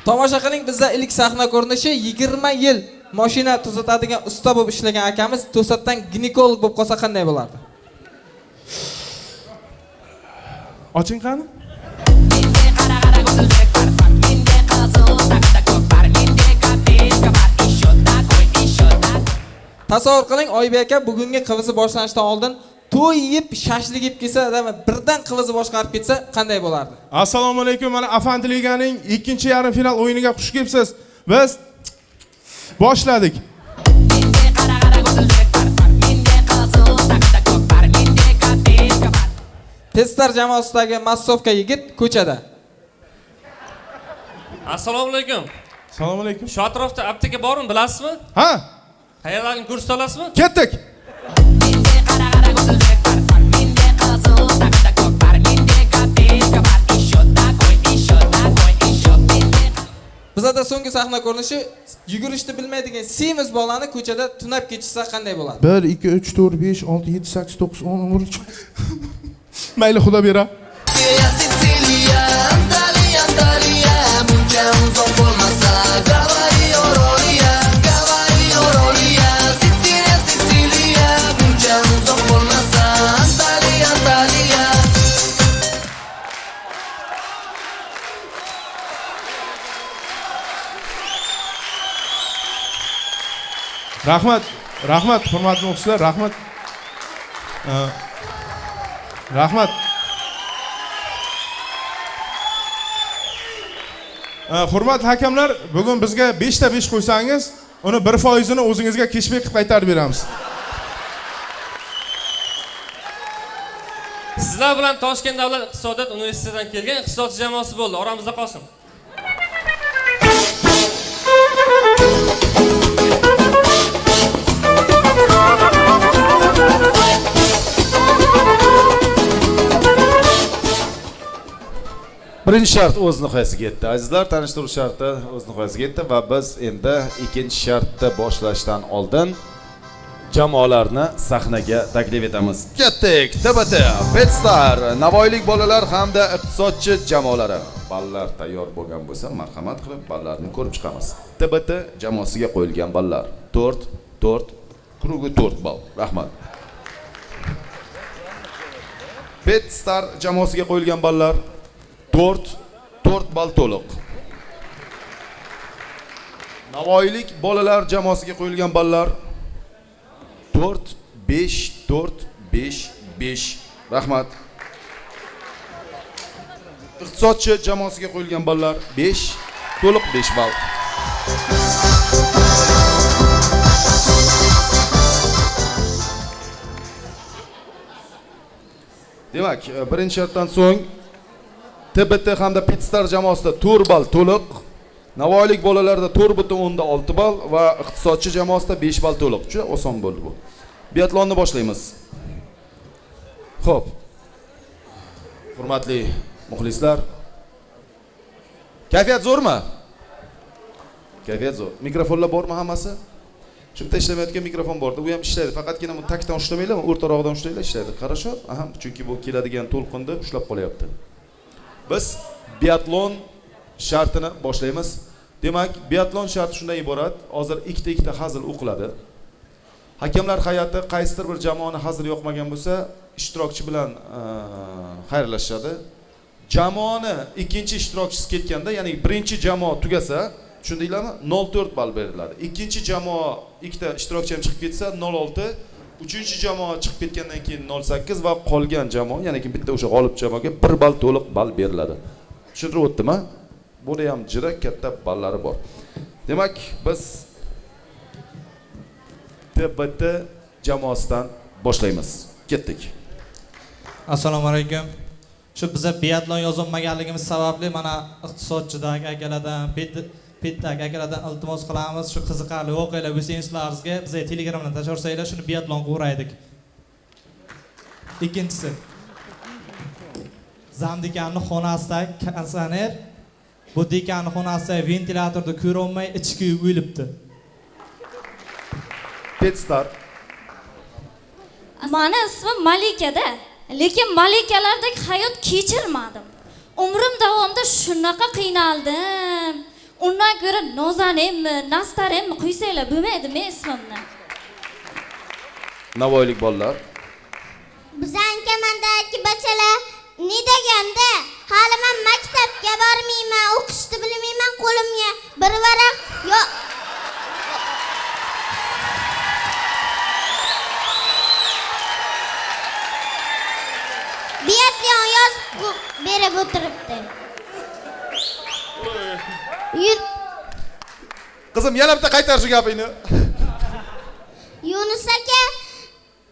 Tomosha qiling, bizda ilk sahna ko'rinishi 20 yil mashina tuzatadigan usta bo'lib ishlagan akamiz to'satdan ginekolog bo'lib qolsa qanday bo'lardi? Oching qani? Tasavvur qiling, Oybek aka bugungi qivisi boshlanishidan oldin to'y yeb, shashlik yeb kelsa va birdan qivisi boshqarib ketsa qanday bo'lardi? Assalomu alaykum, mana Afandi Liganing ikkinchi yarim final o'yiniga xush kelibsiz. Biz boshladik. Testlar jamoasidagi massovka yigit ko'chada. Assalomu alaykum. Assalomu alaykum. Shu atrofda apteka bormi, bilasizmi? Ha. Qayerlarni ko'rsata olasizmi? Ketdik. Bizda so'nggi sahna ko'rinishi yugurishni bilmaydigan semiz bolani ko'chada tunab ketishsa qanday bo'ladi? 1 2 3 4 5 6 7 8 9 10 11. Mayli, xudo bera. Siciliya, Antalya, Antalya, buncha uzoq bo'lmasa, Gavayi oroliya, Gavayi oroliya, Siciliya, Siciliya, buncha uzoq bo'lmasa, Antalya, Antalya. Rahmat, rahmat, hurmatli muxlislar, rahmat. Rahmat. Hurmatli hakamlar, bugun bizga 5 ta 5 qo'ysangiz, uni 1%ini o'zingizga keshbek qilib qaytarib beramiz. Sizlar bilan Toshkent davlat iqtisodiyot universitetidan kelgan iqtisodchi jamoasi bo'ldi. Oramizda qolsin. Birinchi shart o'z nihoyasiga yetdi. Azizlar, tanishtiruv sharti o'z nihoyasiga yetdi va biz endi ikkinchi shartni boshlashdan oldin jamoalarni sahnaga taklif etamiz. Ketdik. TBT, Petstar, Navoiylik bolalar hamda iqtisodchi jamoalari. Ballar tayyor bo'lgan bo'lsa, marhamat qilib ballarni ko'rib chiqamiz. TBT jamoasiga qo'yilgan ballar 4, 4, krugi 4 ball. Rahmat. Petstar jamoasiga qo'yilgan ballar 4, 4 ball to'liq. Navoiylik bolalar jamoasiga qo'yilgan ballar 4, 5, 4, 5, 5. Rahmat. Iqtisodchi jamoasiga qo'yilgan ballar 5, to'liq 5 ball. Demak, birinchi shartdan so'ng TBT hamda Petstar jamoasida 4 ball to'liq, Navoiylik bolalarda 4.6 ball va iqtisodchi jamoasida 5 ball to'liq. Juda oson bo'ldi bu. Biatlonni boshlaymiz. Xo'p. Hurmatli muxlislar, kayfiyat zo'rmi? Kayfiyat zo'r. Mikrofonlar bormi hammasi? Shu bitta ishlamayotgan mikrofon borda, u ham ishlaydi. Faqatgina bu takdan ushlamanglar, o'rtarog'idan ushlanglar, ishlaydi. Qarasho, aha, chunki bu keladigan to'lqinni ushlab qolyapti. Biz biatlon shartini boshlaymiz. Demak, biatlon sharti shundan iborat. Hozir ikkita-ikkita hazil o'qiladi. Hakamlar hay'ati qaysidir bir jamoani hazil yoqmagan bo'lsa, ishtirokchi bilan xayrlashadi. Jamoani ikkinchi ishtirokchisi ketganda, ya'ni birinchi jamoa tugasa, tushundinglarmi? 0.4 ball beriladi. Ikkinchi jamoa ikkita ishtirokchi ham chiqib ketsa 0.6, uchinchi jamoa chiqib ketgandan keyin 0.8 va qolgan jamoa, ya'ni bitta o'sha g'olib jamoaga 1 ball to'liq ball beriladi. Tushuntirib o'tdimi? Buni ham jira katta ballari bor. Demak, biz TBT jamoasidan boshlaymiz. Ketdik. Assalomu alaykum. Shu biza biatlon yozolmaganligimiz sababli mana iqtisodchidagi akalardan, petdagi akalardan iltimos qilamiz. Shu qiziqarli voqealar bo'lsa sizlaringizga bizga Telegramdan tashlarsanglar, shuni biatlon quraydik. Ikkinchisi. Zamdekanning xonasidagi konditsioner bu dekanning xonasidagi ventilyatorni ko'ra olmay ichi kuyib o'libdi. Petstar. Mani ismim Malikada, lekin malikalardek hayot kechirmadim. Umrim davomida shunaqa qiynaldim. Undan ko'ra Nozanemmi, Nastaremmi qo'ysanglar bo'lmaydi men ismimni. Navoiylik bolalar. Bizning komandadagi bachalar ne deganda, hali men maktabga bormayman, o'qishni bilmayman, qo'limga bir varaq yo biatlon yozib berib o'tiribdi. Qizim, yana bitta qaytar shu gapingni.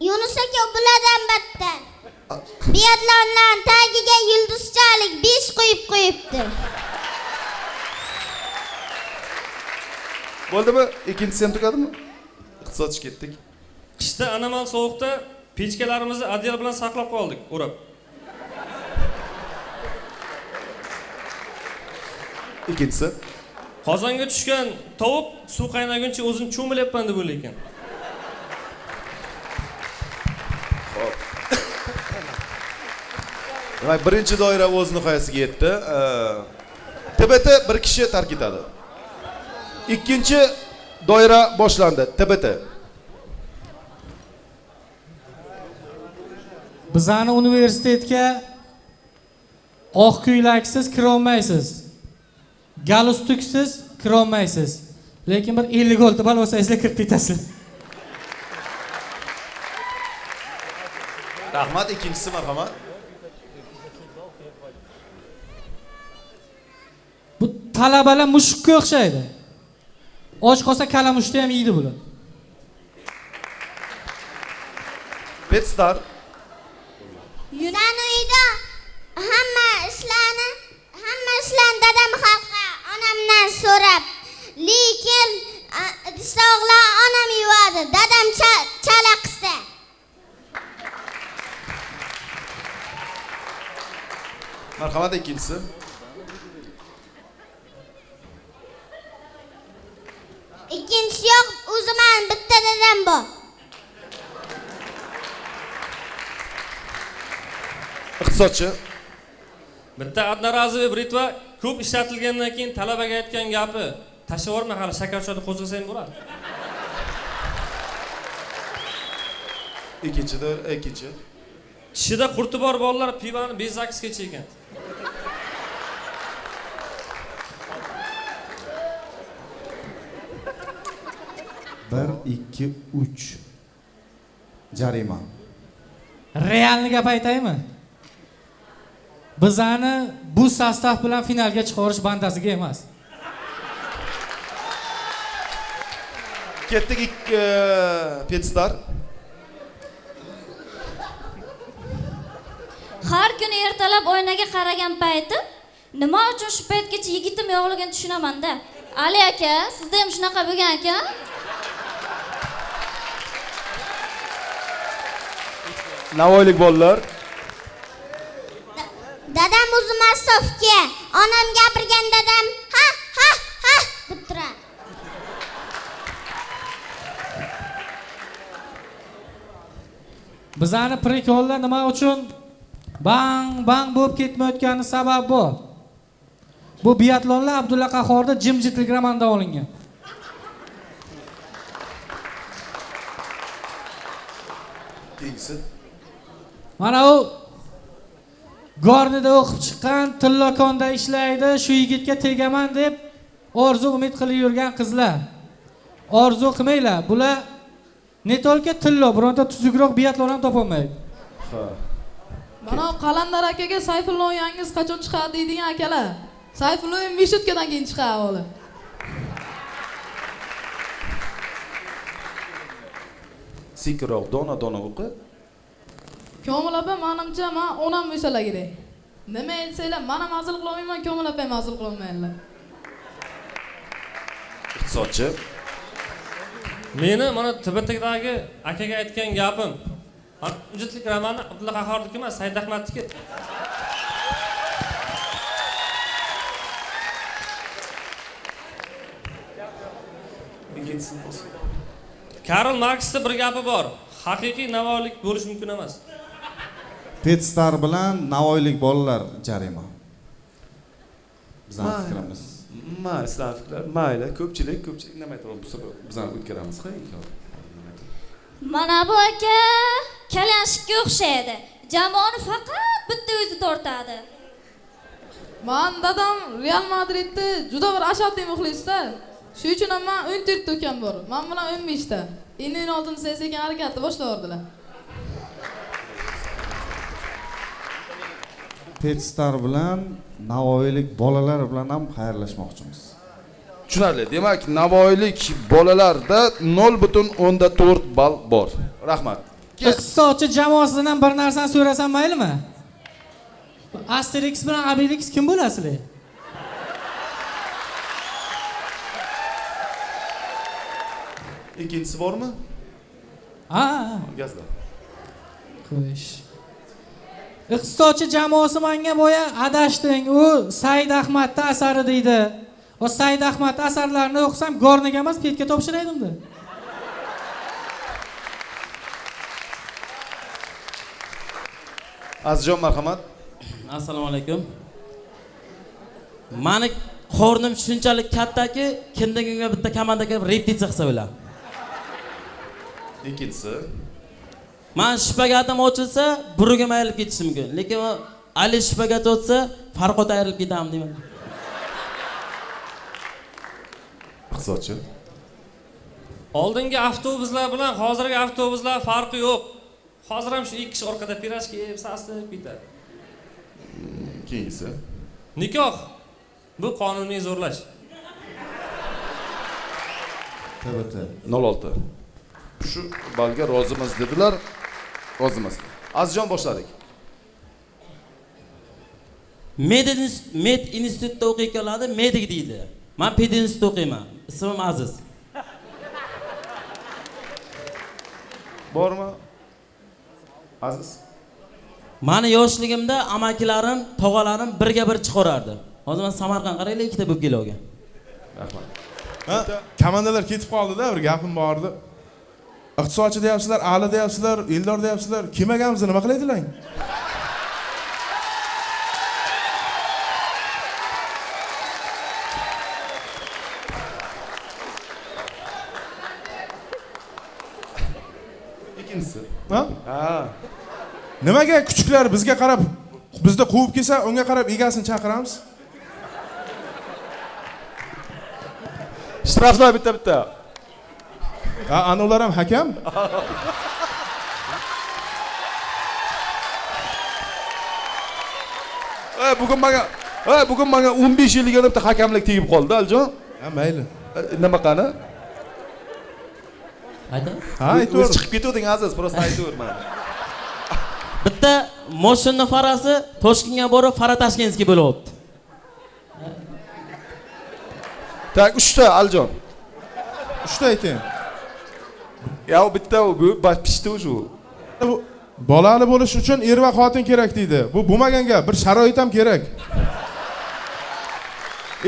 Yunus aka bulardan battar. Biatlonlarning tagiga yulduzchalik 5 qo'yib qo'yibdi. Bo'ldimi? Ikkinchisi ham tugadimi? Iqtisodchi ketdik. Qishda anomal sovuqda pechkalarimizni adyal bilan saqlab qoldik, o'rab. Ikkinchisi. Qozonga tushgan tovuq suv qaynaguncha o'zini cho'milyapman deb o'ylaykan. Xo'p. Demak, birinchi doira o'z nihoyasiga yetdi. TBT bir kishi tark etadi. Ikkinchi doira boshlandi. TBT. Bizani universitetga oq ko'ylaksiz kira olmaysiz. Galustuksiz kira olmaysiz. Lekin bir 56 ball olsangizlar kirib ketasizlar. Rahmat, ikkinchisi marhamat. Bu talabalar mushukka o'xshaydi. Och qolsa kalamushni ham yeydi bular. Petstar. Bizani uyda hamma ishlarni dadam xalqqa onamdan so'rab, lekin idish-tovoqlarni onam yuvadi, dadam chala qilsa. Marhamat, ikkinchisi. Ikkinchisi yo'q, o'zi mani bitta dadam bor. Iqtisodchi. Bitta одноразовый britva ko'p ishlatilgandan keyin talabaga aytgan gapi, tashlavorma hali shakarchani qo'zg'asang bo'ladi. Ikkinchi. Tishida qurti bor bolalar pivani bezakisga ichgan. Bir, ikki, uch. Jarima. Realni gap aytaymi? Bizani bu sostav bilan finalga chiqarish bandasiga emas. Ketdik Petstar. Har kuni ertalab oynaga qaragan paytim nima uchun shu paytgacha yigitim yo'qligini tushunaman-da. Ali aka, sizda ham shunaqa bo'lgan aka? Navoiylik bolalar. Dadam o'zi massovka, onam gapirgan dadam ha ha ha deb turadi. Bizani prikollar nima uchun bang bang bo'lib ketmayotgani sabab bor. Bu biatlonlar Abdulla Qahhorda jimjitlik romanida olingan. Keyingisi. Mana u Gornida o'qib chiqqan, Tillokonda ishlaydi, shu yigitga tegaman deb orzu umid qilib yurgan qizlar. Orzu qilmanglar, bular ne tolka tillo, bironta tuzukroq biatlon ham topolmaydi. Ha. Mana Qalandar akaga Sayfullo yangiz qachon chiqadi deydigan akalar. Sayfullo mishutkadan keyin chiqadi holi. Sekinroq dona-dona o'qi. Komil opa, menimcha, men onam bo'lsalar kerak. Nima aytsanglar, men ham hazil qila olmayman, Komil opa ham hazil qila olmaydilar. Iqtisodchi. Meni mana TBTdagi akaga aytgan gapim. Hujjatlik romani Abdulla Qahhorniki emas, Said Ahmadniki. Karl Marksda bir gapi bor. Haqiqiy navoiylik bo'lish mumkin emas. Petstar bilan navoiylik bolalar jarima. Bizning fikrimiz. Mayli, sizlar fikrlar, mayli, ko'pchilik nima aytadi, bu safar bizani o'tkazamiz, ha, inshaalloh. Mana bu aka kalashga o'xshaydi. Jamoani faqat bitta o'zi tortadi. Man dadam Real Madridni juda bir ashaddiy muxlisda. Shu uchun ham men 14 ta ukam bor. Men bilan 15 ta. Endi 16-nchi sekin harakatni boshlavordilar. Petstar bilan navoiylik bolalar bilan ham xayrlashmoqchimiz. Tushunarli. Demak, navoiylik bolalarda 0.4 ball bor. Rahmat. Iqtisodchi jamoasidan ham bir narsani so'rasam maylimi? Asterix bilan Obelix kim bo'lasizlar? Ikkinchisi bormi? Ha. Gazda. Xo'sh. Iqtisodchi jamoasi menga boya adashding, u Said Ahmadning asari deydi. O Said Ahmad asarlarini o'qisam gorniga emas, petga topshiraydim-da. Azizjon, marhamat. Assalomu alaykum. Mani qornim shunchalik kattaki, kimdan-kimga bitta komanda kelib repetitsiya qilsa bo'ladi. Ikkinchisi. Man shpagatim ochilsa, burugim ayrilib ketishi mumkin. Lekin Ali shpagat o'tsa, Farhod ayrilib ketamiz deyman. Iqtisodchi. Oldingi avtobuslar bilan hozirgi avtobuslar farqi yo'q. Hozir ham shu ikki kishi orqada pirojka yeb sasib ketadi. Keyingisi. Nikoh bu qonuniy zo'rlash. TBT 06. Shu balga rozimiz dedilar. Rozimiz. Azizjon, boshladik. Med institutda o'qiyotganlarni medik deydi. Men pedinstitutda o'qiyman. Ismim Aziz. Bormi? Aziz. Mani yoshligimda amakilarim, tog'alarim birga bir chiqarardi. Hozir men Samarqand qaranglar, ikkita bo'lib kelgan. Rahmat. Ha, komandalar ketib qoldi-da, bir gapim bor edi. Iqtisodchi deyapsizlar, Ali deyapsizlar, Eldor deyapsizlar. Kim akamizni nima qilaydilar? Ikkinchisi. Ha? Ha. Nimaga kuchuklar bizga qarab, bizni quvib kelsa, unga qarab egasini chaqiramiz? Shtraflar bitta-bitta. Ha, ana ular ham hakam? Bugun menga 15 yillik bitta hakamlik tegib qoldi, Alijon. Ha, mayli. Nima qani? Ayting. Ha, aytaver. O'zi chiqib ketuvding, Aziz, prosta aytaver mana. Bitta moshinni farasi Toshkentga borib, fara Toshkentga bo'lyapti. Tak, 3 ta, Alijon. 3 ta ayting. Ya bitta bu pishdi shu. Bolali bo'lish uchun er va xotin kerak deydi. Bu bo'lmagan gap, bir sharoit ham kerak.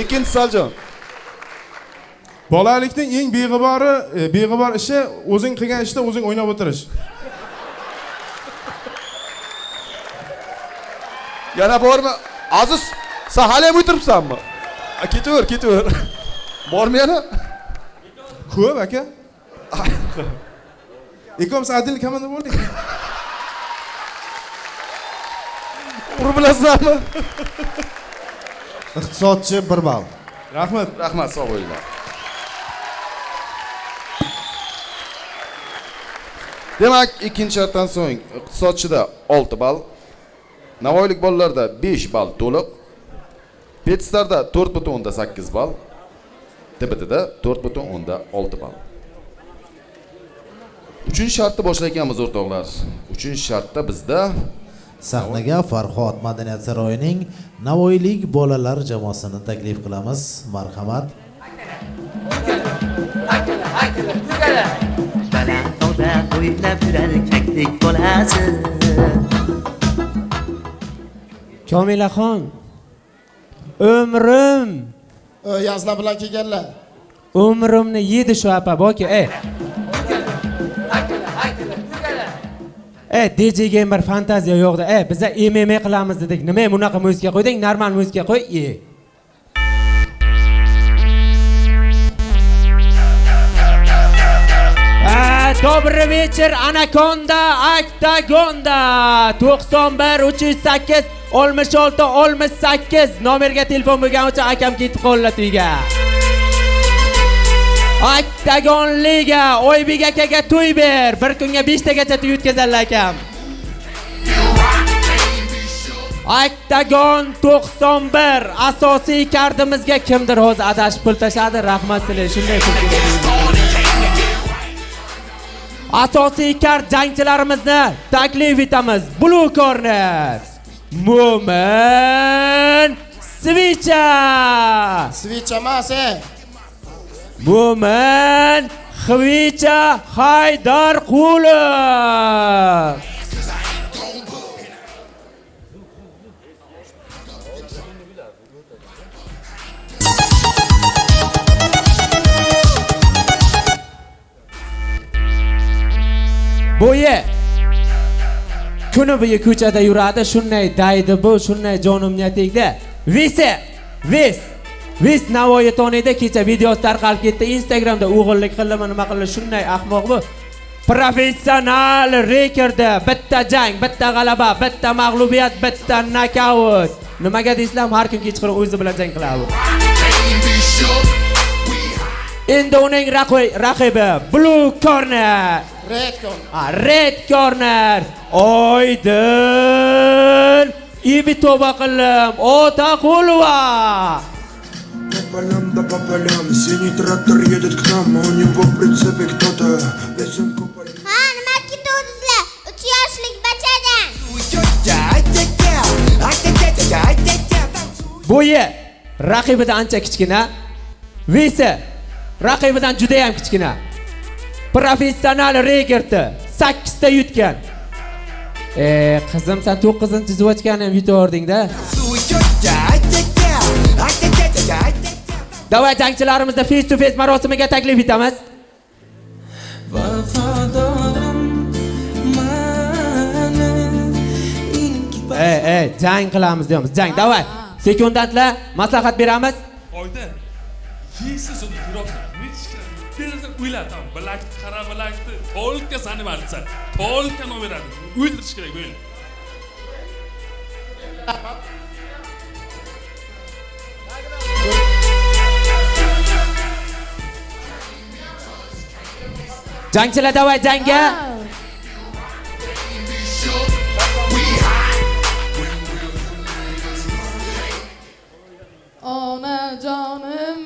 Ikkinchisi, Alijon. Bolalikning eng beg'ubor ishi o'zing qilgan ishda o'zing o'ynab o'tirish. Yana bormi? Aziz, sen hali ham o'tiribsanmi? Ketaver, ketaver. Bormi yana? Ko'p aka. Ikkovimiz adil komanda bo'ldik. Urib bilasizlarmi? Iqtisodchi 1 ball. Rahmat. Rahmat, sog' bo'linglar. Demak, ikkinchi shartdan so'ng iqtisodchida 6 ball, Navoiylik bolalarda 5 ball to'liq, Petstarda 4.8 ball, TBTda 4.6 ball. Uchinchi shartni boshlayotganmiz o'rtoqlar. Uchinchi shartda bizda sahnaga Farhod madaniyat saroyining Navoiylik bolalar jamoasini taklif qilamiz. Marhamat. Baland tog'da o'ynab yurar kaklik bolasi. Komilaxon, umrim Yazna bilan kelganlar. Umrimni yedi shu apa boki. DJga ham bir fantaziya yo'qda. Biza MMA qilamiz dedik. Nima bunaqa muzika qo'yding? Normal muzika qo'y. Добрый вечер, Anakonda, Oktagonda. 91 308 66 68 nomerga telefon bo'lgani uchun akam ketib qoldi uyga. Oktagon Liga, Oybek akaga to'y ber. Bir kunga 5 tagacha to'y o'tkazadilar akam. Oktagon 91 asosiy kardimizga kimdir hozir adashib pul tashladi. Rahmat sizlarga, shunday pul kerak. Asosiy kard jangchilarimizni taklif etamiz. Blue corner Mo'min Svicha. Svicha emas, Mo'min Xvicha Haydarqulov. Bo'yi kuni bo'yi ko'chada yuradi, shunday daydi bu, shunday jonimga tegdi. Visi, vis, vis Navoiy tonida kecha videosi tarqalib ketdi Instagramda, o'g'illik qildimi, nima qildi, shunday ahmoq bu. Professional rekordi, bitta jang, bitta g'alaba, bitta mag'lubiyat, bitta nokaut. Nimaga deysizlar, har kun kechqurun o'zi bilan jang qiladi. Endi uning raqibi Blue Corner. Red Corner. Red Corner. Oydin Ibitoba qildim. Otaqulova. По полям да по полям, синий трактор едет к нам, а у него в прицепе кто-то песенку поет. Ha, nima ketuvdingizlar? 3 yoshlik bachadan. Bo'yi raqibidan ancha kichkina. Visi raqibidan juda ham kichkina. Professional rekordi 8 ta yutgan. Qizim, sen 9-zvochkani ham yutavording-da. Davay jangchilarimizni face to face marosimiga taklif etamiz. Jang qilamiz deymiz. Jang, davay. Sekundantlar, maslahat beramiz. Oydin. Yeysiz uni yuroqsan. O'yla tam bilakni qara bilakni tolka заниматься. Tolka nomer beradi. O'ldirish kerak bu. Jangchilar davay jangga. Onajonim,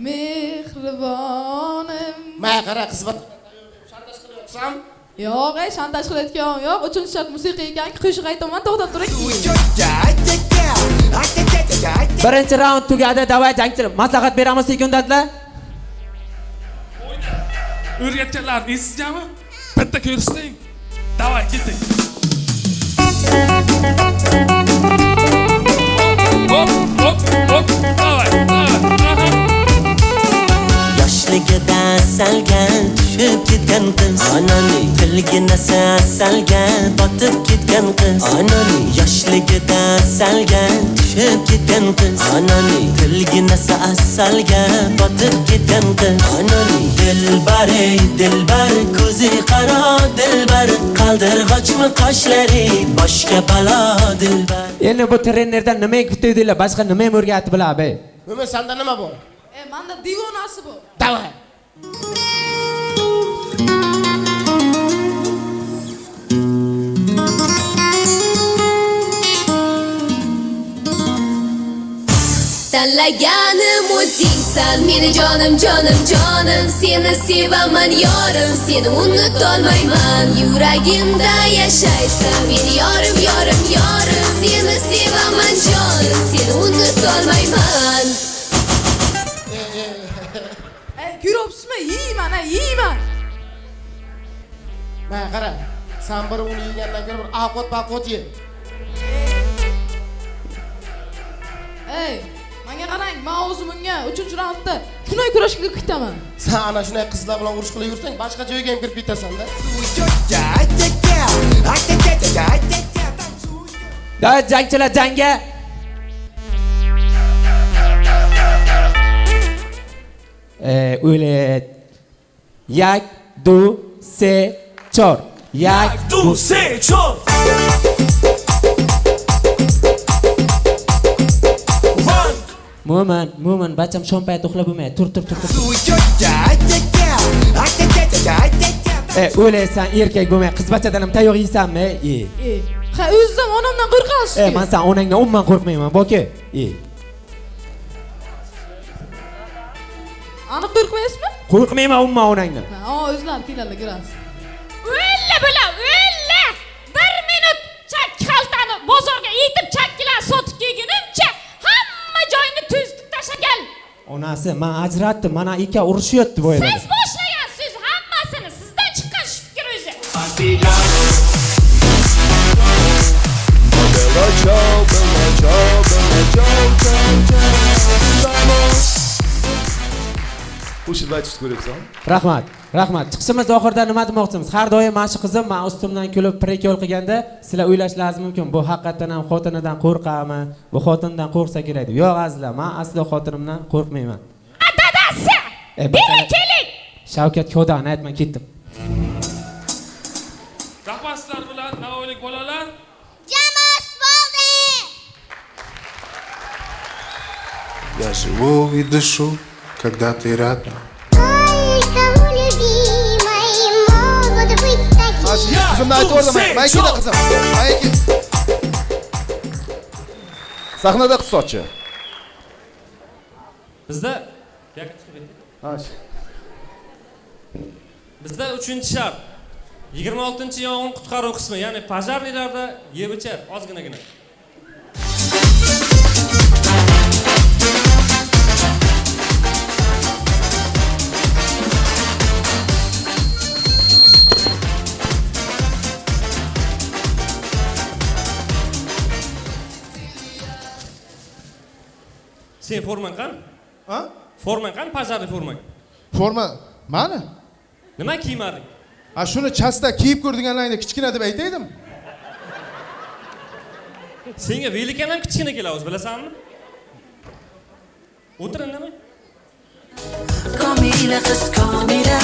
mehribonim. Ma qara qizim, shantaj qilyapsan? Yo'q, shantaj qilayotganim yo'q. Uchinchi shart musiqa ekanki, qo'shiq aytaman, to'xtab turing. Birinchi raund tugadi. Davay jangchilar, maslahat beramiz sekundantlar. O'rgatganlar esingizmi? Bitta ko'rishing. Davay, ketdik. Hop, hop, hop, davay, davay. Aha. Yoshligida asalga tushib ketgan qiz, onaning tilginasi asalga botib ketgan qiz, onaning yoshligida asalga tushib ketgan qiz, onaning tilginasi asalga botib ketgan qiz, onaning dilbar ey dilbar, ko'zi qaro dilbar, qaldirg'ochmi qoshlari boshga balo dilbar. Endi bu trenerdan nima kutdinglar? Boshqa nima ham o'rgatib biladi? Mo'min, senda nima bor? Manda divonasi bor. Davay. Tanlaganim o'zingsan. Yashaysan meni jonim, jonim, jonim. Seni sevaman yorim, seni unutolmayman. Yuragimda yashaysan meni yorim, yorim, yorim. Seni sevaman jonim, seni unutolmayman. Ey, ko'ryapsizmi? Yeyman, ha, yeyman. Mana qara, san bir uni yegandan ko'ra bir ovqat ye. Ey, menga qarang, men o'zim unga 3-raundda shunday kurashga ketaman. Sen ana shunday qizlar bilan urush qilib yursang, boshqa joyga ham kirib ketasan-da. Da jangchilar jangga. O'ylayt. Yak, du, se, chor. Yak, du, se, chor. Mo'min, Mo'min, bacham shom payt uxlab bo'lmaydi. Tur, tur, tur, tur. O'ylaysan, erkak bo'lmay, qiz bachadan ham tayoq yeysanmi? Ha, o'zim onamdan qo'rqasiz. Men san onangdan umuman qo'rqmayman, boki. Aniq qo'rqmaysizmi? Qo'rqmayman umuman onangdan. Ha, o'zlari keladilar, ko'rasiz. O'lla bo'la, o'lla! 1 minut chakki xaltani bozorga yetib chakkilar sotib kelgunimcha hamma joyini tuzib tashlagan. Onasi, men ajratdim, mana ikka urushyapti bu yerda. Siz boshlagansiz hammasini, sizdan chiqqan shu fikr o'zi. Qo'shilib aytishni ko'ryapsan. Rahmat, rahmat. Chiqishimiz oxirida nima demoqchimiz? Har doim mana shu qizim men ustimdan kulib prikol qilganda sizlar o'ylashlaringiz mumkin, bu haqiqatan ham xotinidan qo'rqami? Bu xotindan qo'rqsa kerak deb. Yo'q azizlar, men aslo xotinimdan qo'rqmayman. Dadasi! Beri keling. Shavkat Kodani aytman, ketdim. Rahmat sizlar bilan Navoiylik bolalar. Jamoas bo'ldi. Я живу и дышу, когда ты рядом. Только у любимой могут быть такие. Qizimni aytib yubordim, maykida qizim. Mayki. Sahnada iqtisodchi. Bizda bizda 3-shart. 26-yong'in qutqaruv qismi, ya'ni pajarnilarda yeb ichar ozginagina. Sen formang qani? Ha? Formang qani, pajarni formang? Forma mani? Nima kiymading? Ha, shuni chasta kiyib ko'r deganlaringda kichkina deb aytaydim. Senga velikan ham kichkina keladi, o'zi bilasanmi? O'tir indamay. Komila qiz Komila,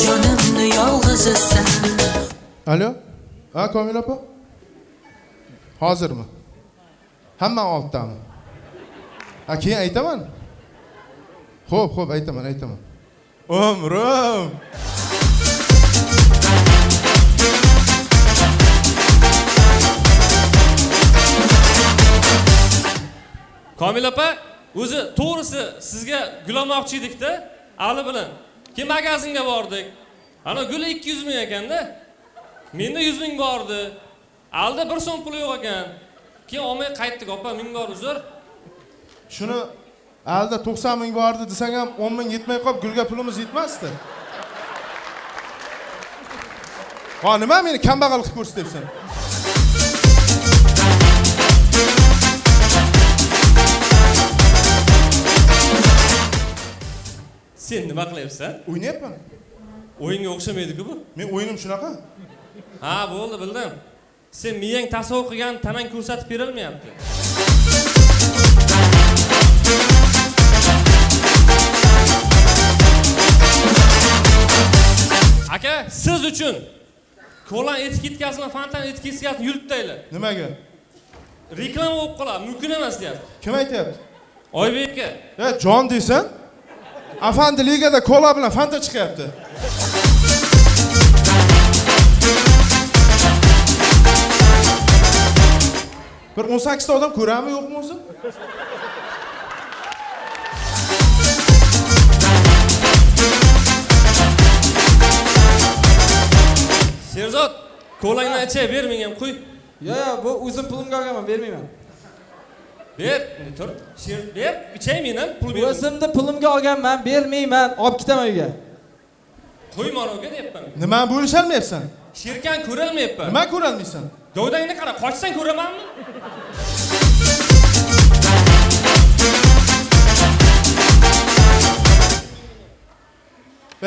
jonimni yolg'izisan. Alo? Ha, Komila opa? Hozirmi? Hamma oltidami? Ha, keyin aytaman. Xo'p, xo'p, aytaman, aytaman. Umrim. Komil opa, o'zi to'g'risi sizga gul olmoqchi edik-da, Ali bilan. Keyin magazinga bordik. Ana gul 200 ming ekanda. Menda 100 ming bordi. Alda 1 so'm puli yo'q ekan. Keyin olmay qaytdik, opa, 1000 bor uzr. Shuni alda 90 ming bordi desang ham 10 ming yetmay qolib gulga pulimiz yetmasdi. Ha, nima meni kambag'al qilib ko'rsatyapsan? Sen nima qilyapsan? O'ynayapman. O'yinga o'xshamaydi-ku bu. Men o'yinim shunaqa. Ha, bo'ldi, bildim. Sen miyang tasavvur qilgan tanang ko'rsatib berilmayapti. Aka, siz uchun kola etiketkasini, fontan etiketkasini yulib taylar. Nimaga? Reklama bo'lib qoladi, mumkin emas deyapti. Kim aytayapti? Oybek aka. Ya, jon deysan? Afandi ligada kola bilan fanta chiqyapti. Bir 18 ta odam ko'rami yo'qmi o'zi? Sherzod, kolangni ichay, ber menga ham quy. Yo'q, yo'q, bu o'zim pulimga olganman, bermayman. Ber, tur. Sher ber, ichay men ham pul ber. O'zimni pulimga olganman, bermayman, olib ketaman uyga. Qo'y maroga deyapman. Nima bo'lisholmayapsan? Sherkan ko'rolmayapman. Nima ko'rolmaysan? Gavdangni qara, qochsang ko'ramanmi?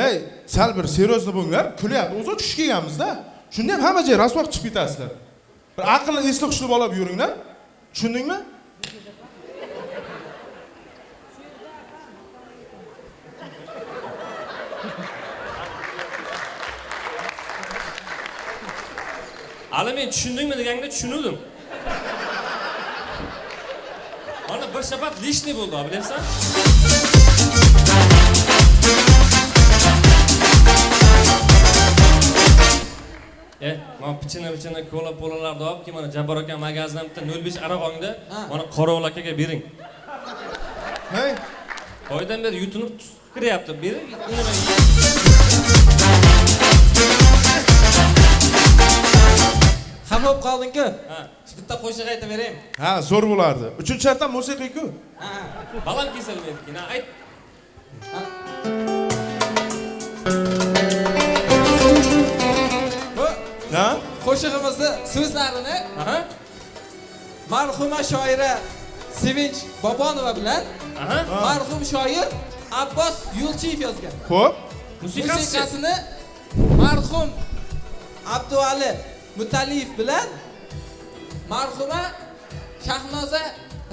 Ey, sal bir seryozni bo'linglar, kulyapti. O'zi tush kelganmiz-da. Shunda ham hamma joy rasvo chiqib ketasizlar. Bir aqlli, esli hushli bola yuringlar. Tushundingmi? Hali men tushundingmi deganda tushunuvdim. Mana bir shapat lishni bo'ldi, bilasan? Mana pichina-pichina kola polalarni olib ki, mana Jabbor aka magazindan bitta 0.5 aroq olingda, mana qorovul akaga bering. Hey, oydan beri yutinib kiryapti, bering. Xafa bo'lib qolding-ku. Bitta qo'shiq aytib beraymi? Ha, zo'r bo'lardi. 3-shartdan musiqiy-ku. Ha. Balam kesilmaydi-ki, na ayt. Bu qo'shig'imizni so'zlarini marhuma shoira Sevinch Bobonova bilan marhum shoir Abbos Yo'lchiyev yozgan. Xo'p. Musiqasini marhum Abduvali Mutaliyev bilan marhuma Shahnoza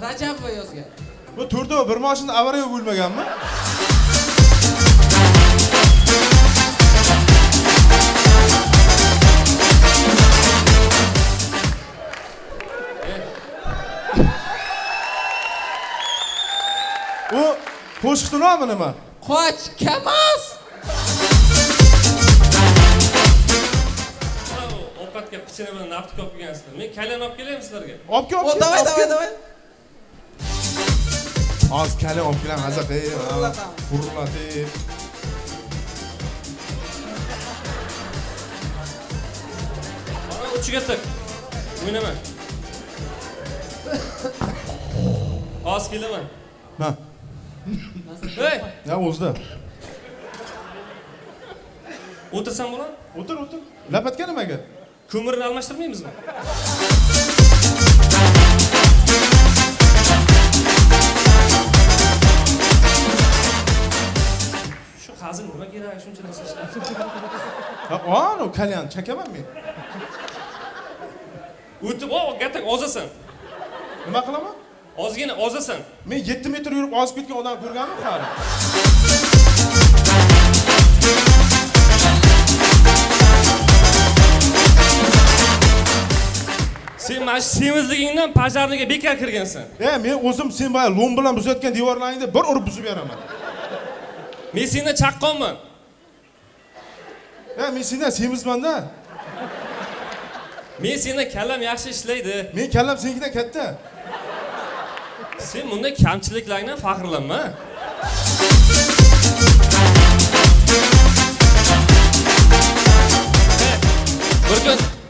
Rajabova yozgan. Bu to'rtov bir mashinada avariya bo'lmaganmi? U qo'shiqni nomi nima? Qoch Kamaz. Ovqatga pichini bilan naft ko'p kelgansizlar. Men kalyan olib kelaymi sizlarga? Olib kel, olib kel. Davay, davay, davay. Hozir kalyan olib kelaman, maza qilib, qurlatib. Mana uchiga tiq. O'ynama. Hozir kelaman. Ha. Hey! Ya o'zida. O'tirsam bo'ladimi? O'tir, o'tir. Lapatka nimaga? Ko'mirni almashtirmaymizmi? Shu hazil nima kerak shuncha narsa ishlab? Ha, o, kalyan chakaman men. O'tib, o, gatak ozasan. Nima qilaman? Ozgina ozasan. Men 7 metr yurib ozib ketgan odam ko'rganmi hali? Sen mana shu semizligingdan pajarniga bekor kirgansan. Men o'zim sen boya lom bilan buzayotgan devorlaringni bir urib buzib beraman. Men sendan chaqqonman. Men sendan semizman-da. Men sendan kallam yaxshi ishlaydi. Men kallam senikidan katta. Sen bunday kamchiliklardan faxrlanma.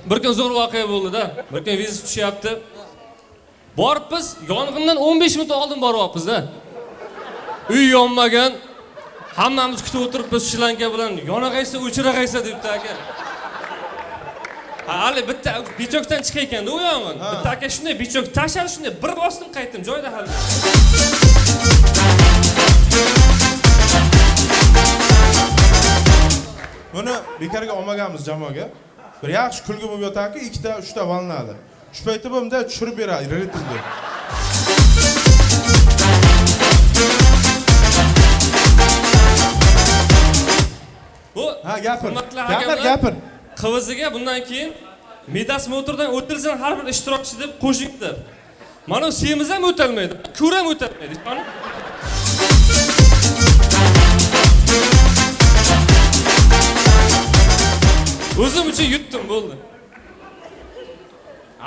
Bir kun zo'r voqea bo'ldi-da. Bir kun vizit tushyapti. Boribmiz, yong'indan 15 minut oldin boryapmiz-da. Uy yonmagan. Hammamiz kutib o'tiribmiz shlanka bilan. Yonag'aysa, o'chirag'aysa debdi aka. Hali bitta bichokdan chiqayotganda u yong'in. Bitta aka shunday bichok tashlar, shunday bir bosdim qaytdim joyida hali. Buni bekorga olmaganmiz jamoaga. Bir yaxshi kulgi bo'lib yotarki, 2ta, 3ta valnadi. Shu paytda bunday tushirib beradi, ritmni. Bu ha, gapir. Gapir, gapir. Qiviziga bundan keyin medosmotordan o'tilsin har bir ishtirokchi deb qo'shibdi. Mana semiz ham o'talmaydi, ko'r ham o'talmaydi. O'zim uchun yutdim, bo'ldi.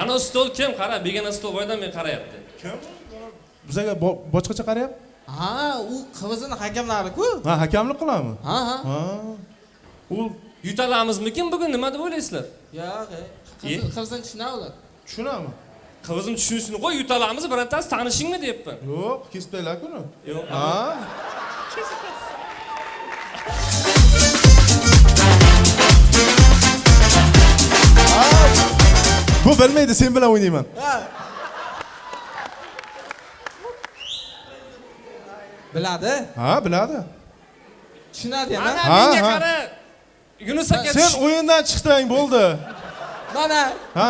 Ana stol kim? Qara, begona stol boydan men qarayapti. Kim? Bizga boshqacha qarayapti? Ha, u qivizini hakamlari-ku. Ha, hakamlik qiladimi? Ha, ha. Ha. U Yutalamizmikin bugun, nima deb o'ylaysizlar? Yo'q, qizini tushuna ular. Tushunami? Qizim tushunishini qo'y, yutalamiz, birontasi tanishingmi deyapman. Yo'q, kesib taylar-ku uni. Yo'q. Ha? Bu bilmaydi, sen bilan o'ynayman. Biladi? Ha, biladi. Tushunadi ham. Mana menga qara. Yunus aka, sen o'yindan chiqding, bo'ldi. Mana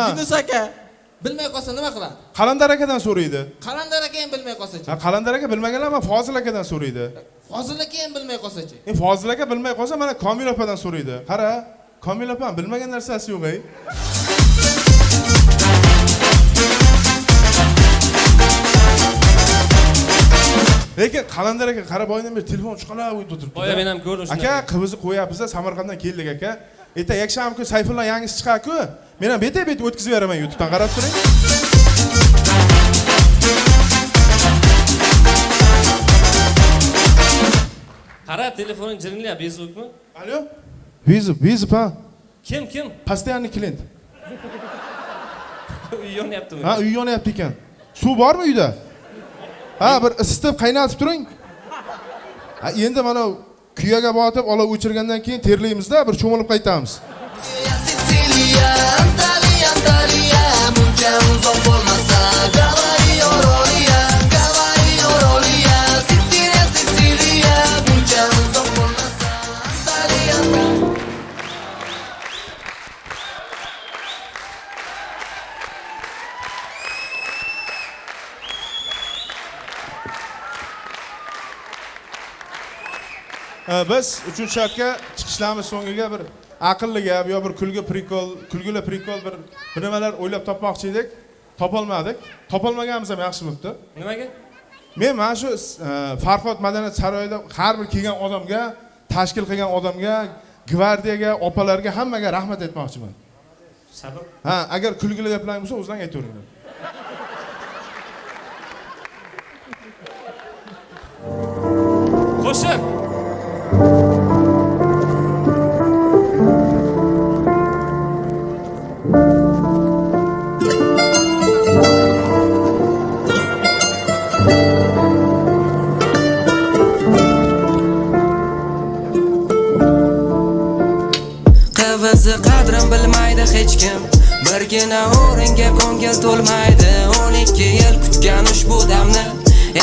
Yunus aka bilmay qolsa nima qiladi? Qalandar akadan so'raydi. Qalandar aka ham bilmay qolsa-chi? Ha, Qalandar aka bilmaganlar, mana Fozil akadan so'raydi. Fozil aka ham bilmay qolsa-chi? Fozil aka bilmay qolsa, mana Komil opadan so'raydi. Qara, Komil opam bilmagan narsasi yo'q, ey. Lekin Qalandar aka qara boydan beri telefon chiqalab o'yib o'tiribdi. Boya men ham ko'rdim shuni. Aka, qibizni qo'yapmiz, Samarqanddan keldik aka. Erta yakshanba kuni Sayfulla yangisi chiqar-ku. Men ham beta-beta o'tkazib beraman YouTube'dan qarab turing. Qara, telefoning jiringlayapti, Facebookmi? Alo? Vizib ha. Kim, kim? Постоянный klient. Uy yonyaptimi? Ha, uy yonyapti ekan. Suv bormi uyda? Ha, bir isitib qaynatib turing. Ha, endi mana kuyaga botib olov o'chirgandan keyin terlaymiz-da, bir cho'milib qaytamiz. Sitsiliya, Antaliya, Antaliya, buncha uzoq bo'lmasa, Gavai Oroliya, Gavai Oroliya, Sitsiliya, Sitsiliya, buncha uzoq bo'lmasa, Antaliya. Biz 3-shartga chiqishlarimiz so'ngiga bir aqlli gap yo bir kulgi prikol, kulgili prikol bir nimalar o'ylab topmoqchi edik. Topolmadik. Topolmaganimiz ham yaxshi bo'libdi. Nimaga? Men mana shu Farhod madaniyat saroyida har bir kelgan odamga, tashkil qilgan odamga, gvardiyaga, opalarga hammaga rahmat aytmoqchiman. Sabab? Ha, agar kulgili gaplar bo'lsa, o'zlaring aytaveringlar. Qo'shiq. Qivizi qadrim bilmaydi hech kim. Birgina o'ringa ko'ngil to'lmaydi. 12 yil kutgan ushbu damni,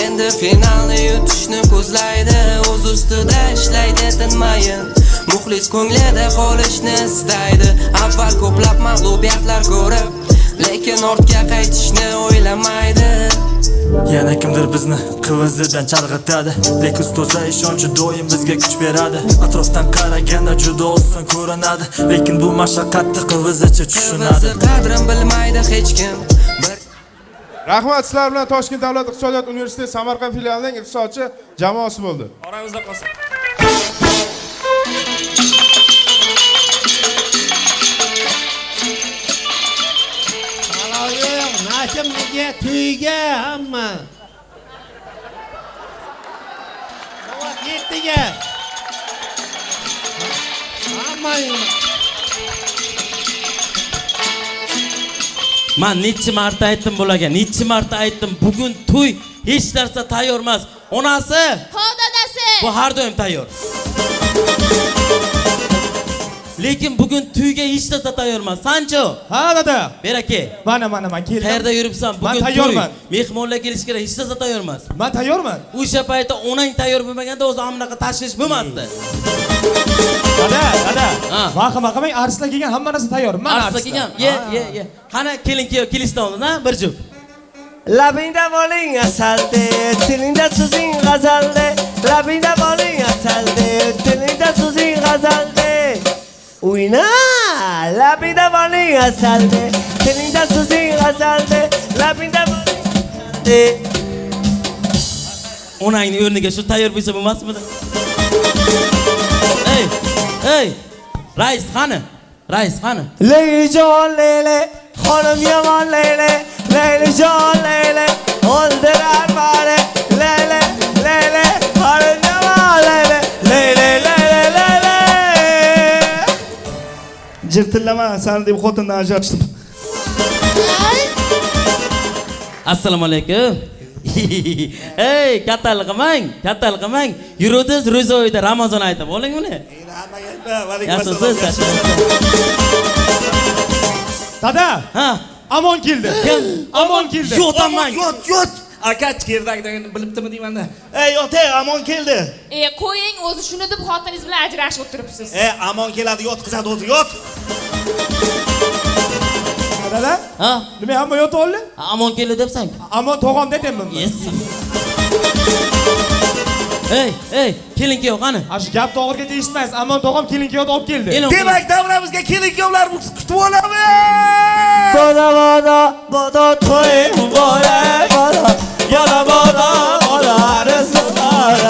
endi finalni yutishni ko'zlaydi. O'z ustida ishlaydi tinmayin, muxlis ko'nglida qolishni istaydi. Avval ko'plab mag'lubiyatlar ko'rib, lekin ortga qaytishni o'ylamaydi. Yana kimdir bizni qivizidan chalg'itadi, lekin ustozlar ishonchi doim bizga kuch beradi. Atrofdan qaraganda juda oson ko'rinadi, lekin bu mashaqqatni qivizicha tushunadi. Qivizi qadrin bilmaydi hech kim. Rahmat, sizlar bilan Toshkent davlat iqtisodiyot universiteti Samarqand filialining iqtisodchi jamoasi bo'ldi. Oramizda qolsin. Yo'q, nashimniga, to'yga hamma. Soat 7ga. Hamma. Men necha marta aytdim bularga, necha marta aytdim, bugun to'y hech narsa tayyor emas. Onasi? Ho, dadasi. Bu har doim tayyor. Lekin bugun to'yga hech narsa tayyor emas. Sancho. Ha, dada. Beraka. Mana men keldim. Qayerda yuribsan? Bugun tayyorman. Mehmonlar kelishi kerak, hech narsa tayyor emas. Men tayyorman. O'sha paytda onang tayyor bo'lmaganda o'zi bunaqa tashvish bo'lmasdi. Dada, dada. Vahima qilmang, arslon kelgan, hamma narsa tayyor. Mana arslon kelgan. Ye, ye, ye. Qani kelin kuyov kelishdan oldin, ha, bir juft. Labingda boling asalde, tilingda so'zing g'azalde. Labingda boling asalde, tilingda so'zing g'azalde. O'yna, labingda boling asalde, tilingda so'zing g'azalde. Labingda boling asalde. Onangning o'rniga shu tayyor bo'lsa bo'lmasmidi? Ey, ey, rais qani? Rais qani? Leylijon Leyli, xonim yomon Leyli, Leylijon Leyli, o'ldirar mani. Leyli, Leyli, xonim yomon Leyli, Leyli, Leyli, Leyli. Jirtillama sani deb xotindan ajrashdim. Assalomu alaykum. Ey, kattalik qilmang, kattalik qilmang. Yuruvdiz Ro'za oyida Ramazon aytib oling uni. Yaxshisiz? Dada. Ha. Amon keldi. Kim? Amon keldi. Yo'taman. Yot, yot. Aka chekirdak bilibdimi deymanda. Ey, yot, ey, Amon keldi. Qo'ying, o'zi shuni deb xotiningiz bilan ajrashib o'tiribsiz. Ey, Amon keladi, yotqizadi o'zi, yot. Dada? Ha? Nima hamma yotib oldi? Amon keldi debsan. Amon tog'am deganman. Ey, ey, kelin kuyov qani? Ha, shu gapni oxirigacha eshitmaysiz. Amon tog'am kelin kuyovni olib keldi. Demak, davramizga kelin kuyovlar kutib olamiz. Bola bola bola to'y muborak bola bola bola bola rizqlar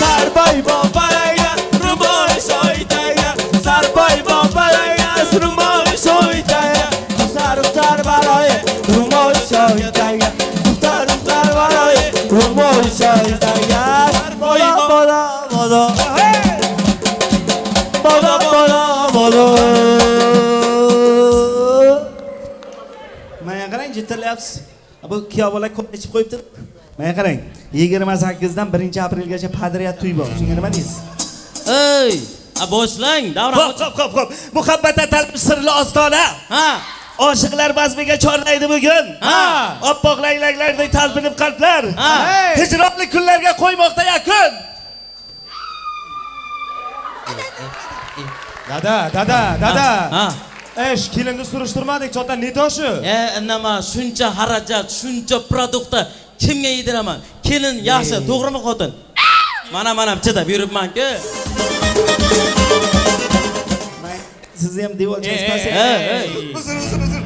sarbay bobaga rumol shoytaga sarbay bobaga rumol shoytaga sarftar baroy rumol shoytaga sarftar baroy rumol shoytaga bola bola bola bola bola bola. Menga qarang, jitillayapsiz. Bu kuyov bola ko'p ichib qo'yibdi. Menga qarang, 28 dan 1-aprelgacha podryad to'y bor. Shunga nima deysiz? Ey, a boshlang, davron. Xo'p, xo'p, xo'p, xo'p. Muhabbat atalib sirli ostona. Ha. Oshiqlar bazmiga chorlaydi bugun. Ha. Oppoq laylaklardek talpinib qalblar. Ha. Hijronli kunlarga qo'ymoqda yakun. Dada, dada, dada. Ha. Esh, kelinni surishtirmadik, chota ne toshi? Nima, shuncha xarajat, shuncha produktni kimga yediraman? Kelin yaxshi, to'g'rimi xotin? Mana mana chidab yuribman-ku. Sizni ham devorchangiz pasaydi. Uzr, uzr, uzr.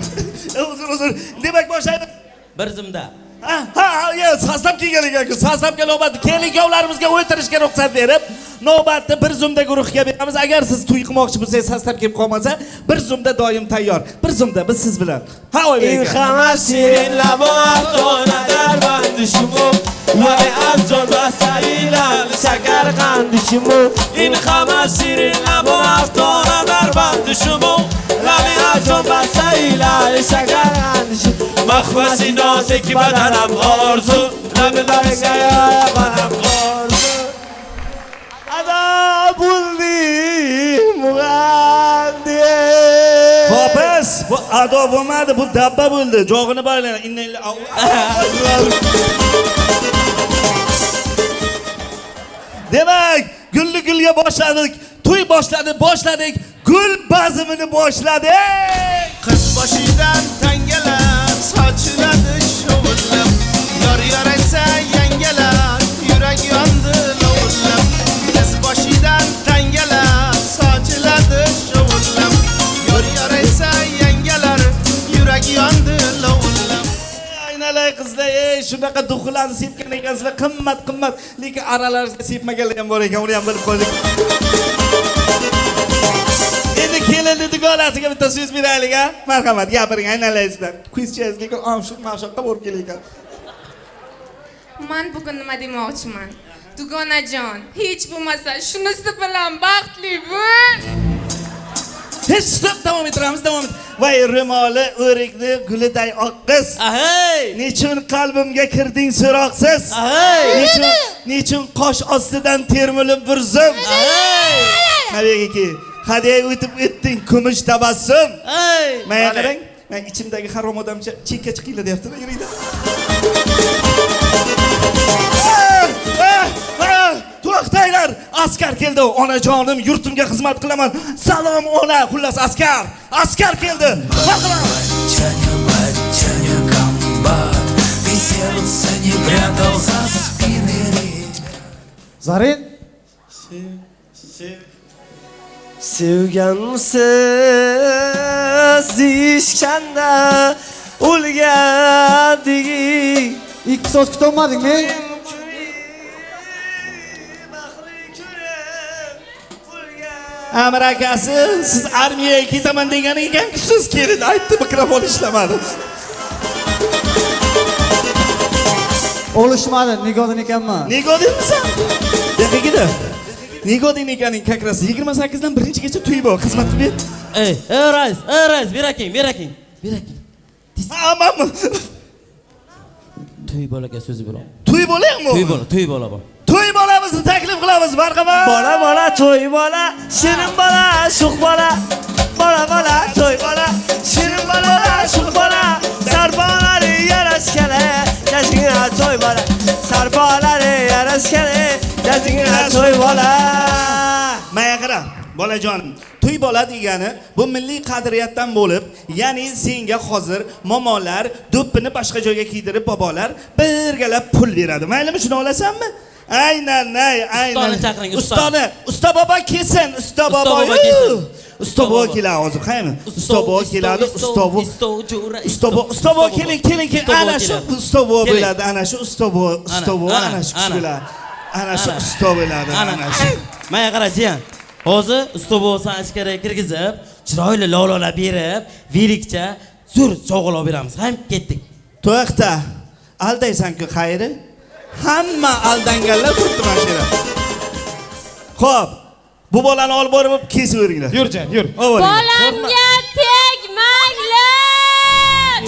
Uzr, uzr. Demak, boshlaymiz. Bir zumda. Ha, ha, ya, sostav kelgan ekan-ku. Sostavga navbatni kelin kuyovlarimizga o'tirishga ruxsat berib, navbatni bir zumda guruhga beramiz. Agar siz to'y qilmoqchi bo'lsangiz, sostav kelib qolmasa, bir zumda doim tayyor. Bir zumda biz siz bilan. Ha, Oybek aka. Hamma shirin laboatona darbandi shumu va afzon vasaylar shakar qandi shumu. In hamma shirin laboatona darbandi shumu lami afzon vasaylar shakar qandi shumu. Mahvasi nozik badanam orzu lami badanam orzu. Ada buldi muaddi. Hopiz, bu ado bo'lmadi, bu dabba bo'ldi. Jog'ini baylang. Demak, gulli gulga boshladik. To'y boshladi, boshladik. Gul bazmini boshladik. Qiz boshidan tangalar sochiladi shovullab. Yor yor aytsa yangalar, yurak yondi lovullab. Qiz boshidan tangalar sochiladi shovullab. Yor yor aytsa yangalar, yurak yondi lovullab. Aynalay qizlar, ey, shunaqa duxlarni sepgan ekansizlar, qimmat qimmat, lekin aralaringizda sepmaganlar ham bor ekan, uni ham bilib qo'ydik. Endi kelinni dugonasiga bitta so'z beraylik, ha? Marhamat, gapiring, aynalaysizlar. Qizchangiz lekin amshuq mashoqqa borib kelar ekan. Men bugun nima demoqchiman? Dugonajon, hech bo'lmasa shunisi bilan baxtli bo'l. Hech stop, davom ettiramiz, davom et. Voy ro'moli o'rikni guliday oq qiz. Ahey! Nechun qalbimga kirding so'roqsiz? Ahey! Nechun qosh ostidan termilib bir zum? Ahey! Nabiyaki, hadya o'tib o'tding kumush tabassum. Ey! Menga qarang, men ichimdagi harom odamcha chekka chiqinglar deyapti-da, yuringlar. To'xtanglar, askar keldi. Onajonim, yurtimga xizmat qilaman. Salom ona, xullas askar. Askar keldi. Zarin. Sevganmisiz deyishganda o'lgan deging. 2 soat kutolmadingmi? Amir akasi, siz armiyaga ketaman degan ekanku, siz kelin aytdi, mikrofon ishlamadi. Olishmadi, Nigodin ekanman. Nigodinmisan? Deqigida. Nigodin ekaning как раз 28 dan birinchi kecha to'y bor, xizmat qilib ber. Ey, ey rais, ey rais, beraking, beraking. Beraking. Amanmi? To'y bolaga so'zi beraman. To'y bo'laymi? To'y bola, to'y bola bor. To'y bolamizni taklif qilamiz, marhamat. Bola bola to'y bola, shirin bola, shuq bola. Bola bola to'y bola, shirin bola, shuq bola. Sarpolari yarashgani, jajingina to'y bola. Sarpolari yarashgani, jajingina to'y bola. Maya qara, bolajonim. To'y bola degani bu milliy qadriyatdan bo'lib, ya'ni senga hozir momolar do'ppini boshqa joyga kiydirib, bobolar birgalab pul beradi. Maylimi, shuni olasanmi? Aynan, aynan. Ustani chaqiring, ustani. Ustani, usta bobo kelsin, usta bobo. Usta bobo keladi hozir, qaymi? Usta bobo keladi, usta bobo. Usta bobo, usta bobo keling, keling, keling. Ana shu usta bobo bo'ladi, ana shu usta bobo, usta bobo, ana shu kishi bo'ladi. Ana shu usta bo'ladi, ana shu. Maya qara, jiyan. Hozir usta bo'lsa ichkariga kirgizib, chiroyli lolalar berib, velikcha zo'r sovg'alar beramiz. Ham ketdik. To'xta. Aldaysan-ku, xayri. Hamma aldanganlar turibdi mana shu yerda. Xo'p, bu bolani olib borib kesib beringlar. Yur, jiyan, yur. Bolamga tegmanglar.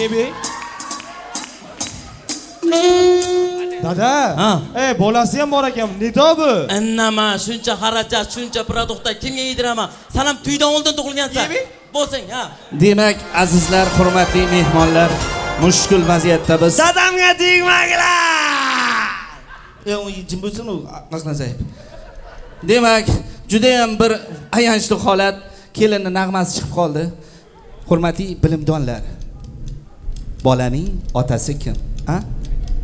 Ebe. Dada, ey, bolasi ham bor ekan, neto bu? Innama, shuncha xarajat, shuncha produktda kimga yediraman? Sen ham tuydan oldin tug'ilgansan. Bo'lsang, ha. Demak, azizlar, hurmatli mehmonlar, mushkul vaziyatda biz. Dadamga tegmanglar. Jim bo'lsin u, maqnazayib. Demak, juda ham bir ayanchli holat, kelinning nag'masi chiqib qoldi. Hurmatli bilimdonlar, bolaning otasi kim? Ha?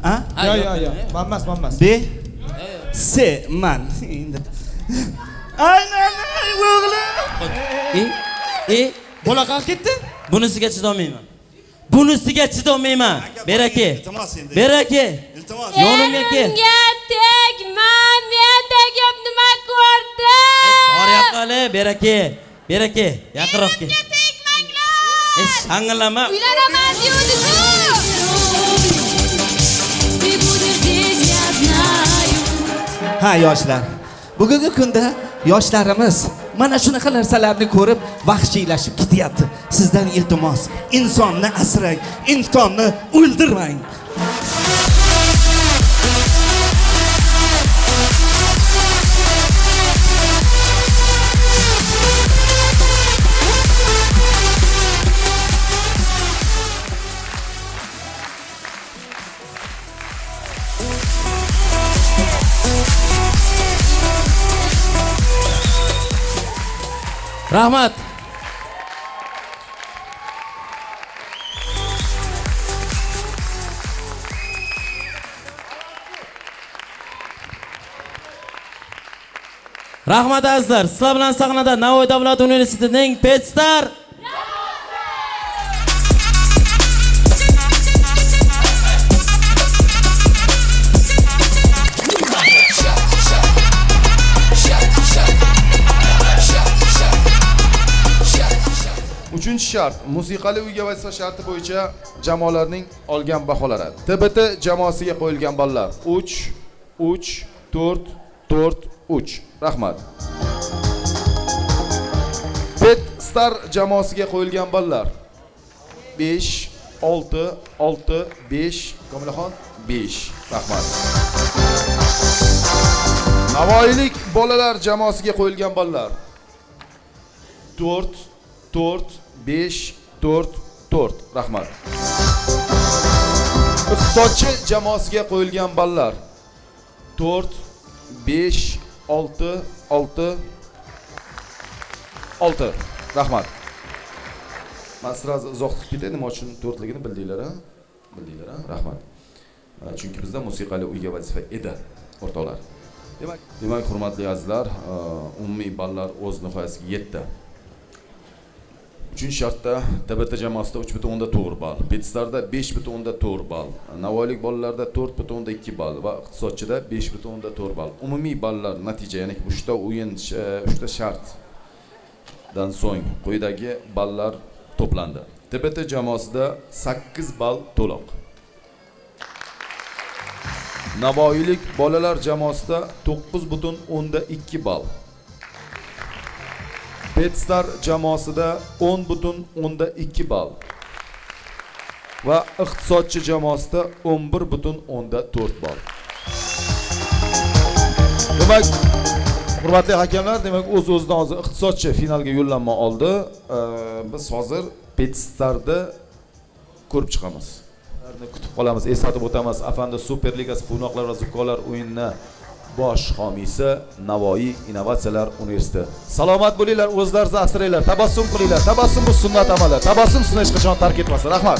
A? Yo, yo, yo. Manmas, manmas. B. S. Man. Endi. Aynan, o'g'lim. E, bola qalq ketdi? Bunisiga chidolmayman. Bunisiga chidolmayman. Beraka. Beraka. Iltimos. Yonimga kel. Erimga tegma, men tegib nima ko'rdim? Boryapman, beraka. Beraka, yaqinroq kel. Erimga tegmanglar. E, shang'illama. Uylanaman deydi-ku. Ha, yoshlar. Bugungi kunda yoshlarimiz mana shunaqa narsalarni ko'rib vahshiylashib ketyapti. Sizdan iltimos, insonni asrang, insonni o'ldirmang. Rahmat. Rahmat azizlar. Sizlar bilan sahnada Navoiy davlat universitetining Petstar Uchinchi shart, musiqali uyga vazifa sharti bo'yicha jamoalarning olgan baholari. TBT jamoasiga qo'yilgan ballar 3, 3, 4, 4, 3. Rahmat. Pet Star jamoasiga qo'yilgan ballar 5, 6, 6, 5, Komilaxon 5. Rahmat. Navoiylik bolalar jamoasiga qo'yilgan ballar 4, 4, 5, 4, 4. Rahmat. Iqtisodchi jamoasiga qo'yilgan ballar 4, 5, 6, 6, 6. Rahmat. Men sразу izoh qilib ketay, nima uchun 4ligini bildinglar, ha? Bildinglar, ha? Rahmat. Chunki bizda musiqali uyga vazifa edi, o'rtoqlar. Demak, hurmatli azizlar, umumiy ballar o'z nihoyasiga yetdi. Uchinchi shartda TBT jamoasida 3.4 ball, Petstarda 5.4 ball, Navoiylik bolalarda 4.2 ball va iqtisodchida 5.4 ball. Umumiy ballar natija, ya'ni 3 ta o'yin, 3 ta shartdan so'ng quyidagi ballar to'plandi. TBT jamoasida 8 ball to'liq. Navoiylik bolalar jamoasida 9.2 ball. Petstar jamoasida 10,2 ball va Iqtisodchi jamoasida 11,4 ball. Demak, hurmatli hakamlar, demak o'z-o'zidan hozir Iqtisodchi finalga yo'llanma oldi. Biz hozir Petstarni ko'rib chiqamiz. Ularni kutib qolamiz, eslatib o'tamiz. Afandi Super Ligasi quvnoqlar va zukkolar o'yinini bosh homiysi Navoiy Innovatsiyalar Universiteti. Salomat bo'linglar, o'zlaringizni asranglar, tabassum qilinglar. Tabassum bu sunnat amali. Tabassum sizni hech qachon tark etmasin. Rahmat.